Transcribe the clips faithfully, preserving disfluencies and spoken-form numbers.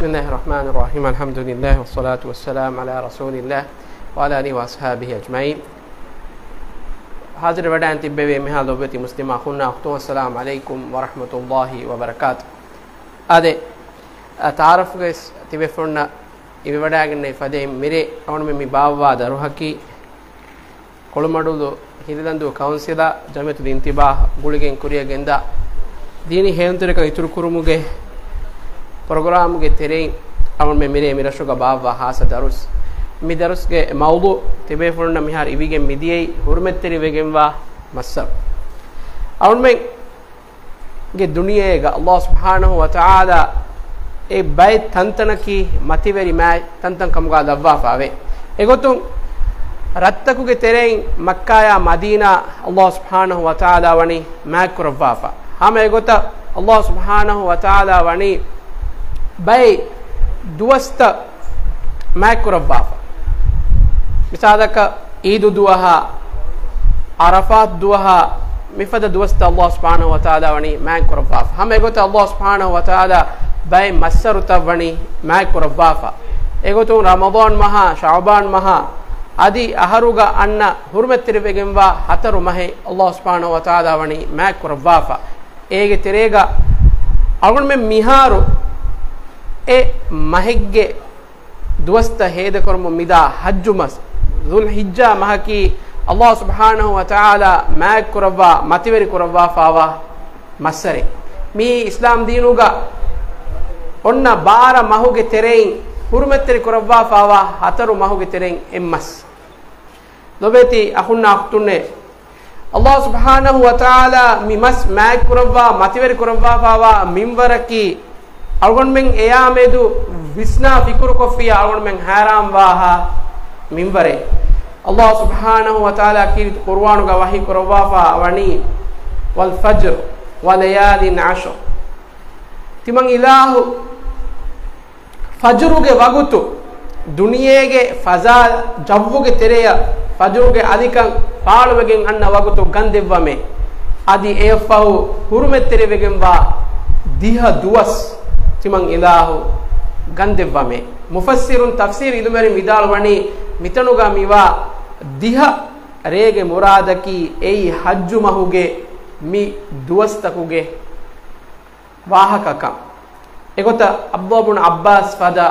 بسم الله الرحمن الرحيم. الحمد لله والصلاة والسلام على رسول الله وعلى آله وأصحابه أجمعين. ހާޒިރު ވެޑާން ތިއްބެވި މިހާ ލޮބުވެތި މުސްލިމް އަޚުންނާ އުޚްތުން، އައްސަލާމު ޢަލައިކުމް ވަރަޙްމަތުﷲި ވަބަރަކާތު. އާދެ، އަ، ތަޢާރަފްގައި ތިބޭފުޅުންނަށް އިވިވަޑައިގެންނެވި ފަދައިން މިރޭ އަޅުގަނޑުމެން މި ބާއްވާ ދަރުހަކީ، ކޮޅުމަޑުލު ހިރިލަންދޫ ކައުންސިލާ ޖަމިއްޔަތުލް އިންތިބާހް ގުޅިގެން ކުރިއަށް ގެންދާ ދީނީ ހޭލުންތެރިކަން އިތުރުކުރުމުގެ ޕްރޮގްރާމުގެ ތެރެއިން އަޅުގަނޑުމެން މިރޭ މިރަށުގަ ބާއްވާ ހާއްސަ ދަރުސް. މި ދަރުސްގެ މައުޟޫޢު ތިބޭފުޅުންނަށް މިހާރު އިވިގެން މިދިޔައީ ހުރުމަތްތެރިވެގެންވާ މައްސަރު. އަޅުގަނޑުމެން ގެ ދުނިޔޭގަ ﷲ ސުބްޙާނަހޫ ވަތަޢާލާ އެ ބައެއް ތަންތަނަކީ މަތިވެރި މާތް ތަންތަން ކަމުގަ ލައްވާފައެވެ. އެގޮތުން ރަށްތަކުގެ ތެރެއިން މައްކާޔާ މަދީނާ ﷲ ސުބްޙާނަހޫ ވަތަޢާލާ ވަނީ މާތްކުރައްވާފަ. ހަމަ އެގޮތަށް ﷲ ސުބްޙާނަހޫ ވަތަޢާލާ ވަނީ ބައެއް ދުވަސްތައް މާތްކުރައްވާފަ. މިސާލަކަށް، އީދު ދުވަހާ، ޢަރަފާތު ދުވަހާ، މިފަދަ ދުވަސްތައް ﷲ ސުބްޙާނަހޫ ވަތަޢާލާ ވަނީ މާތްކުރައްވާފަ. ހަމަ އެގޮތަށް ﷲ ސުބްޙާނަހޫ ވަތަޢާލާ ބައެއް މައްސަރުތައް ވަނީ މާތްކުރައްވާފަ. އެގޮތުން ރަމަޟާން މަހާ، ޝަޢުބާން މަހާ، އަދި އަހަރުގަ އަންނަ ހުރުމަތްތެރިވެގެންވާ ހަތަރު މަހެއް ﷲ ސުބްޙާނަހޫ ވަތަޢާލާ ވަނީ މާތްކުރައްވާފަ. އޭގެ ތެރޭގަ އަޅުގަނޑުމެން މިހާރު އެ މަހެއްގެ ދުވަސްތައް ހޭދަކުރަމުން މިދާ ޙައްޖު މަސް، ޛުލްޙިއްޖާ މަހަކީ ﷲ ސުބްޙާނަހޫ ވަތަޢާލާ މާތްކުރައްވާ، މަތިވެރި ކުރައްވާފާވާ މައްސަރެއް. މިއީ އިސްލާމް ދީނުގަ އޮންނަ ބާރަ މަހުގެ ތެރެއިން ހުރުމަތްތެރި ކުރައްވާފާވާ ހަތަރު މަހުގެ ތެރެއިން އެއް މަސް. ލޮބުވެތި އަޚުންނާ އުޚްތުންނޭ، ﷲ ސުބްޙާނަހޫ ވަތަޢާލާ މި މަސް މާތްކުރައްވާ، މަތިވެރި ކުރައްވާފާވާ މިންވަރަކީ، އަޅުގަނޑުމެން އެޔާ މެދު ވިސްނާ ފިކުރުކޮށްފިއްޔާ އަޅުގަނޑުމެން ހައިރާންވާހާ މިންވަރެއް. ﷲ ސުބްޙާނަހޫ ވަތަޢާލާ ކީރިތި ޤުރުއާނުގަ ވަޙީ ކުރައްވާފާ ވަނީ، "والفجر وليال عشر." ތިމަން އިލާހު ފަޖުރުގެ ވަގުތު، ދުނިޔޭގެ ފަޒާ ޖައްވުގެ ތެރެއަށް ފަޖުރުގެ އަލިކަން ފާޅުވެގެން އަންނަ ވަގުތު ގަންދެއްވަމޭ. އަދި އެއަށްފަހު ހުރުމަތްތެރިވެގެންވާ ދިހަ ދުވަސް ތިމަން އިލާހު ގަންދެއްވަމޭ. މުފައްސިރުން، ތަފްސީރު އިލްމުވެރިން ވިދާޅުވަނީ، މިތަނުގަ މިވާ ދިހަ ރޭގެ މުރާދަކީ އެއީ ޙައްޖު މަހުގެ މި ދުވަސްތަކުގެ ވާހަކަކަން. އެގޮތަށް ޢަބްދުﷲ ބުނު ޢައްބާސް ފަދަ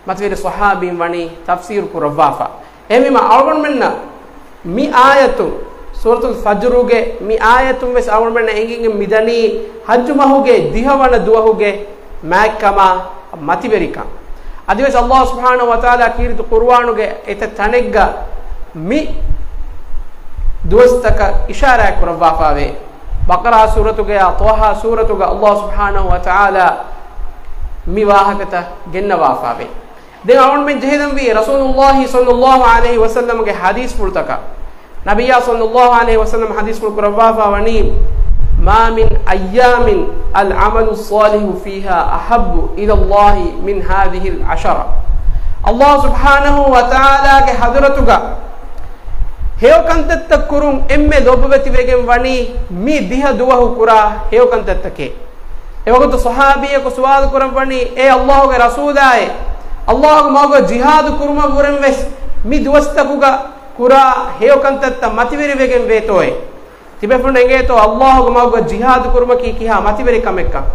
މަތިވެރި ޞަޙާބީން ވަނީ ތަފްސީރު ކުރައްވާފަ. އެހެންވީމަ، އަޅުގަނޑުމެންނަށް މި އާޔަތުން، ސޫރަތުލް ފަޖުރުގެ މި އާޔަތުން ވެސް އަޅުގަނޑުމެންނަށް އެނގިގެން މިދަނީ ޙައްޖު މަހުގެ ދިހަވަނަ ދުވަހުގެ މާތްކަމާ މަތިވެރިކަން. އަދިވެސް ﷲ ސުބްޙާނަހޫ ވަތަޢާލާ ކީރިތި ޤުރުއާނުގެ އެތައް ތަނެއްގަ މި ދުވަސްތަކަށް އިޝާރާތް ކުރައްވާފައެވެ. ބަޤަރާ ސޫރަތުގަޔާ ޠާހާ ސޫރަތުގަ ﷲ ސުބްޙާނަހޫ ވަތަޢާލާ މި ވާހަކަތައް ގެންނަވާފައެވެ. ދެން އަޅުގަނޑުމެން ޖެހިލަންވީ ރަސޫލުﷲ ޞައްލަﷲ ޢަލައިހި ވަސައްލަމްގެ ޙަދީޘްފުޅުތަކަށް. ނަބިއްޔާ ޞައްލަﷲ ޢަލައިހި ވަސައްލަމް ޙަދީޘްފުޅު ކުރައްވާފަ ވަނީ، "ما من أيام العمل الصالح فيها أحب إلى الله من هذه العشر." ﷲ ސުބްޙާނަހޫ ވަތަޢާލާގެ ޙަޟްރަތުގަ ހެޔޮ ކަންތައްތައް ކުރުން އެންމެ ލޮބުވެތިވެގެން ވަނީ މި ދިހަ ދުވަހު ކުރާ ހެޔޮ ކަންތައްތަކޭ. އެވަގުތު ޞަޙާބީއަކު ސުވާލު ކުރައްވަނީ، "އޭ ﷲގެ ރަސޫލާއޭ، ﷲގެ މަގުގަ ޖިހާދު ކުރުމަށްވުރެން ވެސް މި ދުވަސްތަކުގަ ކުރާ ހެޔޮ ކަންތައްތައް މަތިވެރިވެގެން ވޭތޯއޭ؟" ތިބޭފުޅުން އެނގޭތޯ ﷲގެ މަގުގަ ޖިހާދު ކުރުމަކީ ކިހާ މަތިވެރި ކަމެއްކަން؟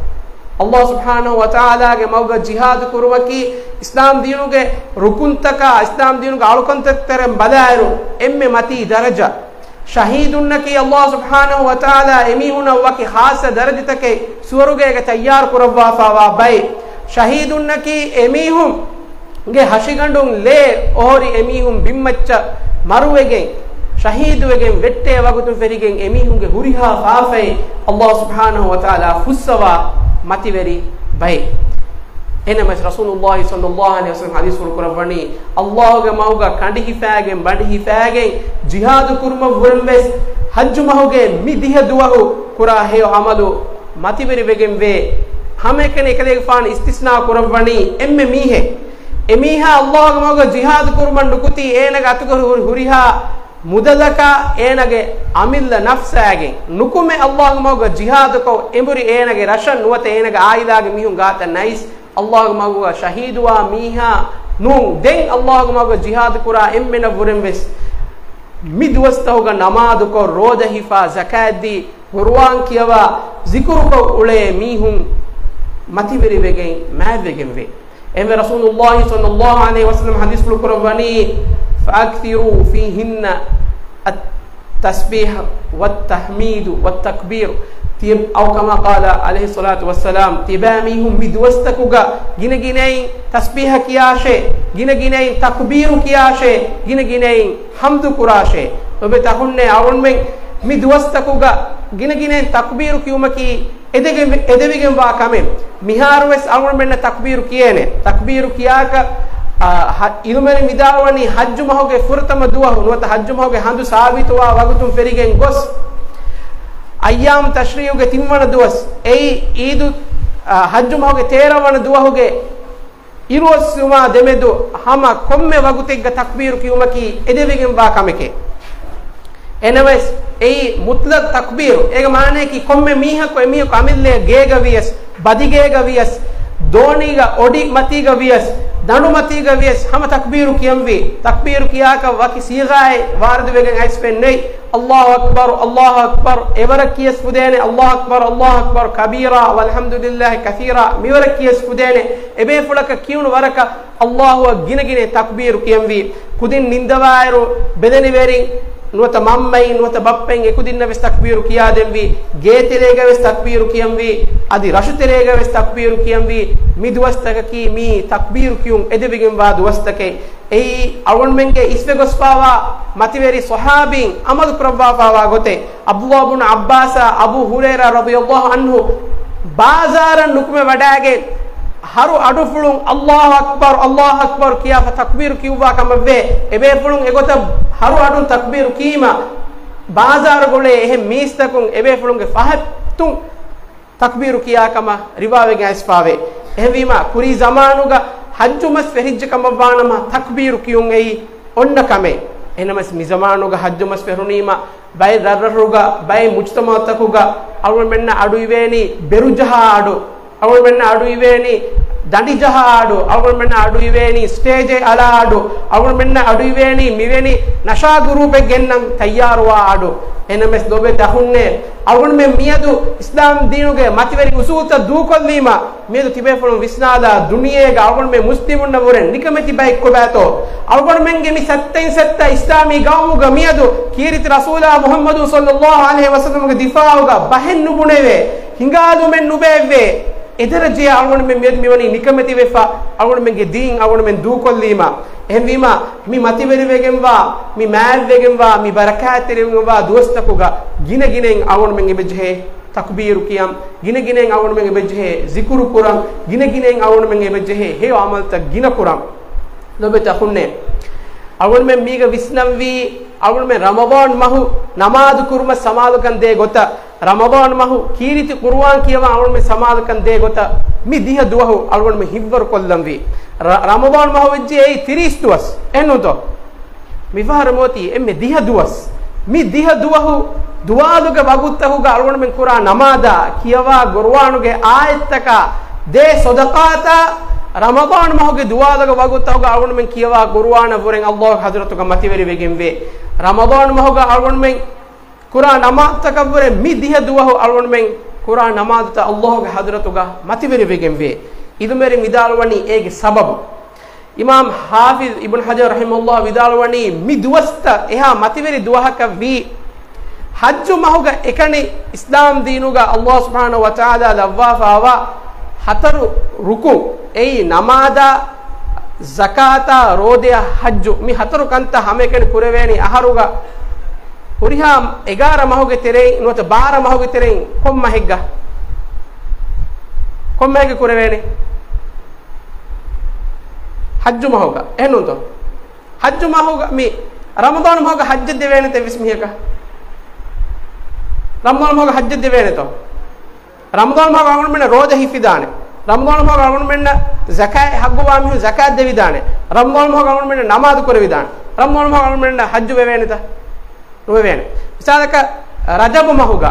ﷲ ސުބްޙާނަހޫ ވަތަޢާލާގެ މަގުގަ ޖިހާދު ކުރުމަކީ އިސްލާމް ދީނުގެ ރުކުންތަކާ، އިސްލާމް ދީނުގެ އަޅުކަންތައްތެރެން ބަލާއިރު އެންމެ މަތީ ދަރަޖަ. ޝަހީދުންނަކީ ﷲ ސުބްޙާނަހޫ ވަތަޢާލާ އެމީހުންނަށް ވަކި ޚާއްޞަ ދަރަޖަތަކެއް ސުވަރުގޭގަ ތައްޔާރު ކުރައްވާފާވާ ބައެއް. ޝަހީދުންނަކީ އެމީހުންގެ ހަށިގަނޑުން ލޭ އޮހޮރި އެމީހުން ބިންމައްޗަށް މަރުވެގެން، ޝަހީދުވެގެން ވެއްޓޭ ވަގުތުން ފެށިގެން އެމީހުންގެ ހުރިހާ ފާފައެއް ﷲ ސުބްޙާނަހޫ ވަތަޢާލާ ފުއްސަވާ މަތިވެރި ބައެއް. އެހެންނަމަވެސް ރަސޫލުﷲ ޞައްލަﷲ ޢަލައިހި ވަސައްލަމް ޙަދީޘްފުޅު ކުރައްވަނީ، ﷲގެ މަގުގަ ކަނޑި ހިފާގެން، ބަނޑި ހިފާގެން، ޖިހާދު ކުރުމަށްވުރެން ވެސް ޙައްޖު މަހުގެ މި ދިހަ ދުވަހު ކުރާ ހެޔޮ ޢަމަލު މަތިވެރިވެގެން ވޭ. ހަމައެކަނި އެކަލޭގެފާނު އިސްތިސްނާ ކުރައްވަނީ، އެންމެ މީހެއް އެމީހާ ﷲގެ މަގުގަ ޖިހާދު ކުރުމަށް ނުކުތީ، އޭނަގެ އަތުގަ ހު-، ހުރިހާ މުދަލަކާ އޭނަގެ އަމިއްލަ ނަފްސާގެން ނުކުމެ ﷲގެ މަގުގަ ޖިހާދުކޮށް އެނބުރި އޭނަގެ ރަށަށް ނުވަތަ އޭނަގެ ޢާއިލާގެ މީހުން ގާތަށް ނައިސް ﷲގެ މަގުގަ ޝަހީދުވާ މީހާ ނޫން. ދެން ﷲގެ މަގުގަ ޖިހާދު ކުރާ އެންމެނަށް ވުރެން ވެސް މި ދުވަސްތަހުގަ ނަމާދުކޮށް، ރޯދަ ހިފާ، ޒަކާތް ދީ، ޤުރުއާން ކިޔަވާ، ޒިކުރުކޮށް އުޅޭ މީހުން މަތިވެރިވެގެން މާތްވެގެންވޭ. އެންމެ ރަސޫލުﷲ ޞައްލަﷲ ޢަލައިހި ވަސައްލަމަ ޙަދީޘްފުޅު ކުރައްވަނީ، فأكثروا فيهن التسبيح والتحميد والتكبير. ތިޔަ-، أو كما قال عليه الصلاة والسلام، ތިބާ މީހުން މި ދުވަސްތަކުގަ ގިނަގިނައިން ތަސްބީޙަ ކިޔާށޭ، ގިނަގިނައިން ތަކުބީރު ކިޔާށޭ، ގިނަގިނައިން ޙަމްދު ކުރާށޭ. ލޮބުވެތި އަޚުންނޭ، އަޅުގަނޑުމެން މި ދުވަސްތަކުގަ ގިނަގިނައިން ތަކުބީރު ކިޔުމަކީ އެދެގެ-، އެދެވިގެންވާ ކަމެއް. މިހާރުވެސް އަޅުގަނޑުމެންނަށް ތަކުބީރު ކިޔޭނެ. ތަކުބީރު ކިޔާކަށް، އާ، ހަ-، ޢިލްމުވެރިން ވިދާޅުވަނީ ޙައްޖު މަހުގެ ފުރަތަމަ ދުވަހު ނުވަތަ ޙައްޖު މަހުގެ ހަނދު ސާބިތުވާ ވަގުތުން ފެށިގެން ގޮސް، އައްޔާމު ތަޝްރީޢުގެ ތިންވަނަ ދުވަސް، އެއީ ޢީދު، އާ، ޙައްޖު މަހުގެ ތޭރަވަނަ ދުވަހުގެ އިރުއޮއްސުމާ ދެމެދު ހަމަ ކޮންމެ ވަގުތެއްގަ ތަކްބީރު ކިޔުމަކީ އެދެވިގެންވާ ކަމެކޭ. އެނަމަވެސް، އެއީ މުޠްލަޤް ތަކްބީރު. އޭގެ މާނަޔަކީ، ކޮންމެ މީހަކު އެމީހަކު އަމިއްލައަށް ގޭގަ ވިޔަސް، ބަދިގޭގަ ވިޔަސް، ދޯނީގަ އޮޑި މަތީގަ ވިޔަސް، ދަނޑު މަތީގަ ވިޔަސް، ހަމަ ތަކްބީރު ކިޔަންވީ. ތަކްބީރު ކިޔާކަށް ވަކި ޞީޣާއެއް ވާރިދުވެގެން އައިސްފައެއް ނެތް. ﷲ އަކްބަރު، ﷲ އަކްބަރު، އެވަރަށް ކިޔަސް ފުދޭނެ، ﷲ އަކްބަރު، ﷲ އަކްބަރު ކަބީރާ، ވަލްޙަމްދުލިއްލާހި ކަޘީރާ، މިވަރަށް ކިޔަސް ފުދޭނެ. އެބޭފުޅަކަށް ކިޔުނު ވަރަކަށް ﷲ އަށް ގިނަގިނައިން ތަކްބީރު ކިޔަންވީ. ކުދިން ނިންދަވާއިރު ބެލެނިވެރިން ނުވަތަ މަންމައިން ނުވަތަ ބައްޕައިން އެކުދިންނަށް ވެސް ތަކްބީރު ކިޔާދެންވީ. ގޭތެރޭގަ ވެސް ތަކްބީރު ކިޔަންވީ. އަދި ރަށުތެރޭގަ ވެސް ތަކްބީރު ކިޔަންވީ. މި ދުވަސްތަކަކީ މީ ތަކްބީރު ކިޔުން އެދެވިގެންވާ ދުވަސްތަކެއް. އެއީ އަޅުގަނޑުމެންގެ އިސްވެ ގޮސްފާވާ މަތިވެރި ޞަޙާބީން ޢަމަލު ކުރައްވާފާވާ ގޮތެއް. ޢަބްދުﷲ ބުނު ޢައްބާސާ އަބޫ ހުރައިރާ ރަޟިޔަﷲ ޢަންހު ބާޒާރަށް ނުކުމެ ވަޑައިގެން ހަރު އަޑުފުޅުން ﷲ އަކްބަރު، ﷲ އަކްބަރު ކިޔާފަ ތަކްބީރު ކިޔުއްވާ ކަމަށްވޭ. އެބޭފުޅުން އެގޮތަށް ހަރު އަޑުން ތަކްބީރު ކީމަ، ބާޒާރުގަ އުޅޭ އެހެން މީސްތަކުން އެބޭފުޅުންގެ ފަހަތުން ތަކްބީރު ކިޔާ ކަމަށް ރިވާވެގެން އައިސްފާވޭ. އެހެންވީމަ، ކުރީ ޒަމާނުގަ ޙައްޖު މަސް ފެށިއްޖެ ކަމަށްވާނަމަ، ތަކްބީރު ކިޔުން އެއީ އޮންނަ ކަމެއް. އެހެނަމަސް މި ޒަމާނުގަ ޙައްޖު މަސް ފެށުނީމަ، ބައެއް ރަށްރަށުގަ، ބައެއް މުޖްތަމަޢުތަކުގަ އަޅުގަނޑުމެންނަށް އަޑު އިވޭނީ ބެރުޖަހާ އަޑު، އަޅުގަނޑުމެންނަށް އަޑު އިވޭނީ ދަނޑިޖަހާ އަޑު، އަޅުގަނޑުމެންނަށް އަޑު އިވޭނީ ސްޓޭޖެއް އަޅާ އަޑު، އަޅުގަނޑުމެންނަށް އަޑު އިވޭނީ މިވެނި ނަޝާ ގުރޫޕެއް ގެންނަން ތައްޔާރުވާ އަޑު. އެހެނަމަސް ލޮބުވެތި އަޚުންނޭ، އަޅުގަނޑުމެން މިއަދު އިސްލާމް ދީނުގެ މަތިވެރި އުސޫލްތައް ދޫކޮށްލީމަ، މިއަދު ތިބޭފުޅުން ވިސްނާލާ، ދުނިޔޭގަ އަޅުގަނޑުމެން މުސްލިމުންނަށްވުރެ ނިކަމެތި ބައެއް ކޮބާތޯ؟ އަޅުގަނޑުމެންގެ މި ސައްތައިން ސައްތަ އިސްލާމީ ގައުމުގަ މިއަދު ކީރިތި ރަސޫލާ މުޙައްމަދު ޞައްލަﷲ ޢަލައިހި ވަސައްލަމްގެ ދިފާޢުގަ ބަހެއް ނުބުނެވޭ، ހިނގާލުމެއް ނުބޭއްވޭ. އެ ދަރަޖަޔަށް އަޅުގަނޑުމެން މިއަދު މިވަނީ ނިކަމެތިވެފަ، އަޅުގަނޑުމެންގެ ދީން އަޅުގަނޑުމެން ދޫކޮށްލީމަ. އެހެންވީމަ، މި މަތިވެރިވެގެންވާ، މި މާތްވެގެންވާ، މި ބަރަކާތްތެރިވެގެންވާ ދުވަސްތަކުގަ ގިނަ ގިނައިން އަޅުގަނޑުމެން އެބަޖެހޭ ތަކްބީރު ކިޔަން، ގިނަ ގިނައިން އަޅުގަނޑުމެން އެބަޖެހޭ ޒިކުރު ކުރަން، ގިނަ ގިނައިން އަޅުގަނޑުމެން އެބަޖެހޭ ހެޔޮ ޢަމަލުތައް ގިނަ ކުރަން. ލޮބުވެތި އަޚުންނޭ، އަޅުގަނޑުމެން މީގަ ވިސްނަންވީ، އަޅުގަނޑުމެން ރަމަޟާން މަހު ނަމާދު ކުރުމަށް ސަމާލުކަން ދޭ ގޮތަށް، ރަމަޟާން މަހު ކީރިތި ޤުރުއާން ކިޔަވާ އަޅުގަނޑުމެން ސަމާލުކަން ދޭ ގޮތަށް، މި ދިހަ ދުވަހު އަޅުގަނޑުމެން ހިތްވަރު ކޮށްލަންވީ. ރަ-، ރަމަޟާން މަހު ވެއްޖެ އެއީ ތިރީސް ދުވަސް. އެހެންނޫންތޯ؟ މިފަހަރު މިއޮތީ އެންމެ ދިހަ ދުވަސް. މި ދިހަ ދުވަހު ދުވާލުގެ ވަގުތުތަކުގަ އަޅުގަނޑުމެން ކުރާ ނަމާދާ، ކިޔަވާ ޤުރުއާނުގެ އާޔަތްތަކާ، ދޭ ޞަދަޤާތާ، ރަމަޟާން މަހުގެ ދުވާލުގެ ވަގުތުތަކުގަ އަޅުގަނޑުމެން ކިޔަވާ ޤުރުއާނަށްވުރެން ﷲ ޙަޟްރަތުގަ މަތިވެރިވެގެންވޭ. ރަމަޟާން މަހުގަ އަޅުގަނޑުމެން ކުރާ ނަމާދުތަކަށްވުރެ މި ދިހަ ދުވަހު އަޅުގަނޑުމެން ކުރާ ނަމާދުތައް ﷲގެ ޙަޟްރަތުގަ މަތިވެރިވެގެންވޭ. ޢިލްމުވެރިން ވިދާޅުވަނީ އޭގެ ސަބަބު. އިމާމް ޙާފިޡް އިބްނު ޙަޖަރު ރަޙިމަހުﷲ ވިދާޅުވަނީ މި ދުވަސްތައް އެހާ މަތިވެރި ދުވަހަކަށް ވީ، ޙައްޖު މަހުގަ އެކަނި އިސްލާމް ދީނުގަ ﷲ ސުބްޙާނަހޫ ވަތަޢާލާ ލައްވާފާވާ ހަތަރު ރުކުން، އެއީ ނަމާދާ، ޒަކާތާ، ރޯދަޔާ، ޙައްޖު، މި ހަތަރު ކަންތައް ހަމައެކަނި ކުރެވޭނީ އަހަރުގަ ހުރިހާ އެގާރަ މަހުގެ ތެރެއިން ނުވަތަ ބާރަ މަހުގެ ތެރެއިން ކޮން މަހެއްގަ؟ ކޮން މަހެއްގަ ކުރެވޭނެ؟ ޙައްޖު މަހުގަ. އެހެންނޫންތޯ؟ ޙައްޖު މަހުގަ މި ރަމަޟާން މަހުގަ ޙައްޖެއް ދެވޭނެތަ އެއްވެސް މީހަކަށް؟ ރަމަޟާން މަހުގަ ޙައްޖެއް ދެވޭނެތޯ؟ ރަމަޟާން މަހުގަ އަޅުގަނޑުމެންނަށް ރޯދަ ހިފިދާނެ. ރަމަޟާން މަހުގަ އަޅުގަނޑުމެންނަށް ޒަކާތް ޙައްޤުވާ މީހުން ޒަކާތް ދެވިދާނެ. ރަމަޟާން މަހުގަ އަޅުގަނޑުމެންނަށް ނަމާދު ކުރެވިދާނެ. ރަމަޟާން މަހުގަ އަޅުގަނޑުމެންނަށް ޙައްޖު ވެވޭނެތަ؟ ނުވެވޭނެ. މިސާލަކަށް، ރަޖަބު މަހުގަ،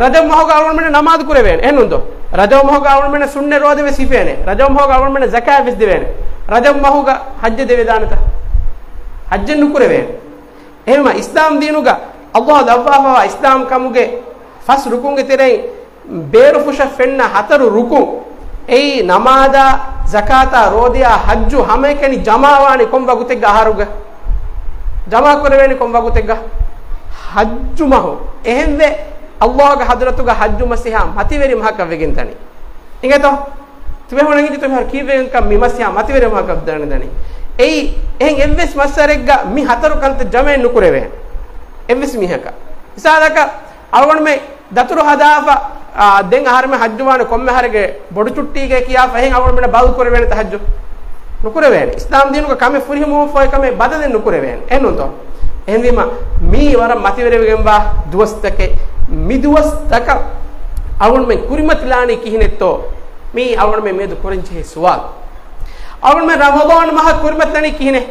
ރަޖަބު މަހުގަ އަޅުގަނޑުމެންނަށް ނަމާދު ކުރެވޭނެ. އެހެންނޫންތޯ؟ ރަޖަބު މަހުގަ އަޅުގަނޑުމެންނަށް ސުންނަތް ރޯދަ ވެސް ހިފޭނެ. ރަޖަބު މަހުގަ އަޅުގަނޑުމެންނަށް ޒަކާތް ވެސް ދެވޭނެ. ރަޖަބު މަހުގަ ޙައްޖެއް ދެވެދާނެތަ؟ ޙައްޖެއް ނުކުރެވޭނެ. އެހެންވީމަ އިސްލާމް ދީނުގަ ﷲ ލައްވާފަވާ އިސްލާމް ކަމުގެ ފަސް ރުކުންގެ ތެރެއިން ބޭރުފުށަށް ފެންނަ ހަތަރު ރުކުން، އެއީ ނަމާދާ، ޒަކާތާ، ރޯދަޔާ، ޙައްޖު ހަމައެކަނި ޖަމާވާނީ ކޮން ވަގުތެއްގަ އަހަރުގަ؟ ޖަމާކުރެވޭނީ ކޮން ވަގުތެއްގަ؟ ޙައްޖު މަހު. އެހެންވެ، ﷲގެ ޙަޟްރަތުގަ ޙައްޖު މަސް އެހާ މަތިވެރި މަހަކަށް ވެގެން ދަނީ. އިނގޭތޯ؟ ތިބޭފުޅުން އެނގިއްޖެ ތިބޭފުޅުން ކީއްވެގެންކަން މި މަސް އެހާ މަތިވެރި މަހަކަށް ވެގެން ދަނީ. އެއީ، އެހެން އެއްވެސް މައްސަރެއްގަ މި ހަތަރު ކަންތައް ޖަމައެއް ނުކުރެވޭނެ. އެއްވެސް މީހަކަށް. މިސާލަކަށް، އަޅުގަނޑުމެން ދަތުރު ހަދާފަ، އާ، ދެން އަހަރެމެން ޙައްޖު ވާނެ ކޮންމެ އަހަރެއްގެ ބޮޑު ޗުއްޓީގަ ކިޔާފަ އެހެން އަޅުގަނޑުމެންނަށް ބަދަލު ކުރެވޭނެތަ ޙައްޖު؟ ނުކުރެވޭނެ. އިސްލާމް ދީނުގަ ކަމެއް ފުރިހަމަވުމަށްފަހު އެކަމެއް ބަދަލެއް ނުކުރެވޭނެ. އެހެންނޫންތޯ؟ އެހެންވީމަ، މީ ވަރަށް މަތިވެރިވެގެންވާ ދުވަސްތަކެއް. މި ދުވަސްތަކަށް އަޅުގަނޑުމެން ކުރިމަތިލާނީ ކިހިނެއްތޯ؟ މީ އަޅުގަނޑުމެން މިއަދު ކުރަންޖެހޭ ސުވާލު. އަޅުގަނޑުމެން ރަމަޟާން މަހަށް ކުރިމަތިލަނީ ކިހިނެއް؟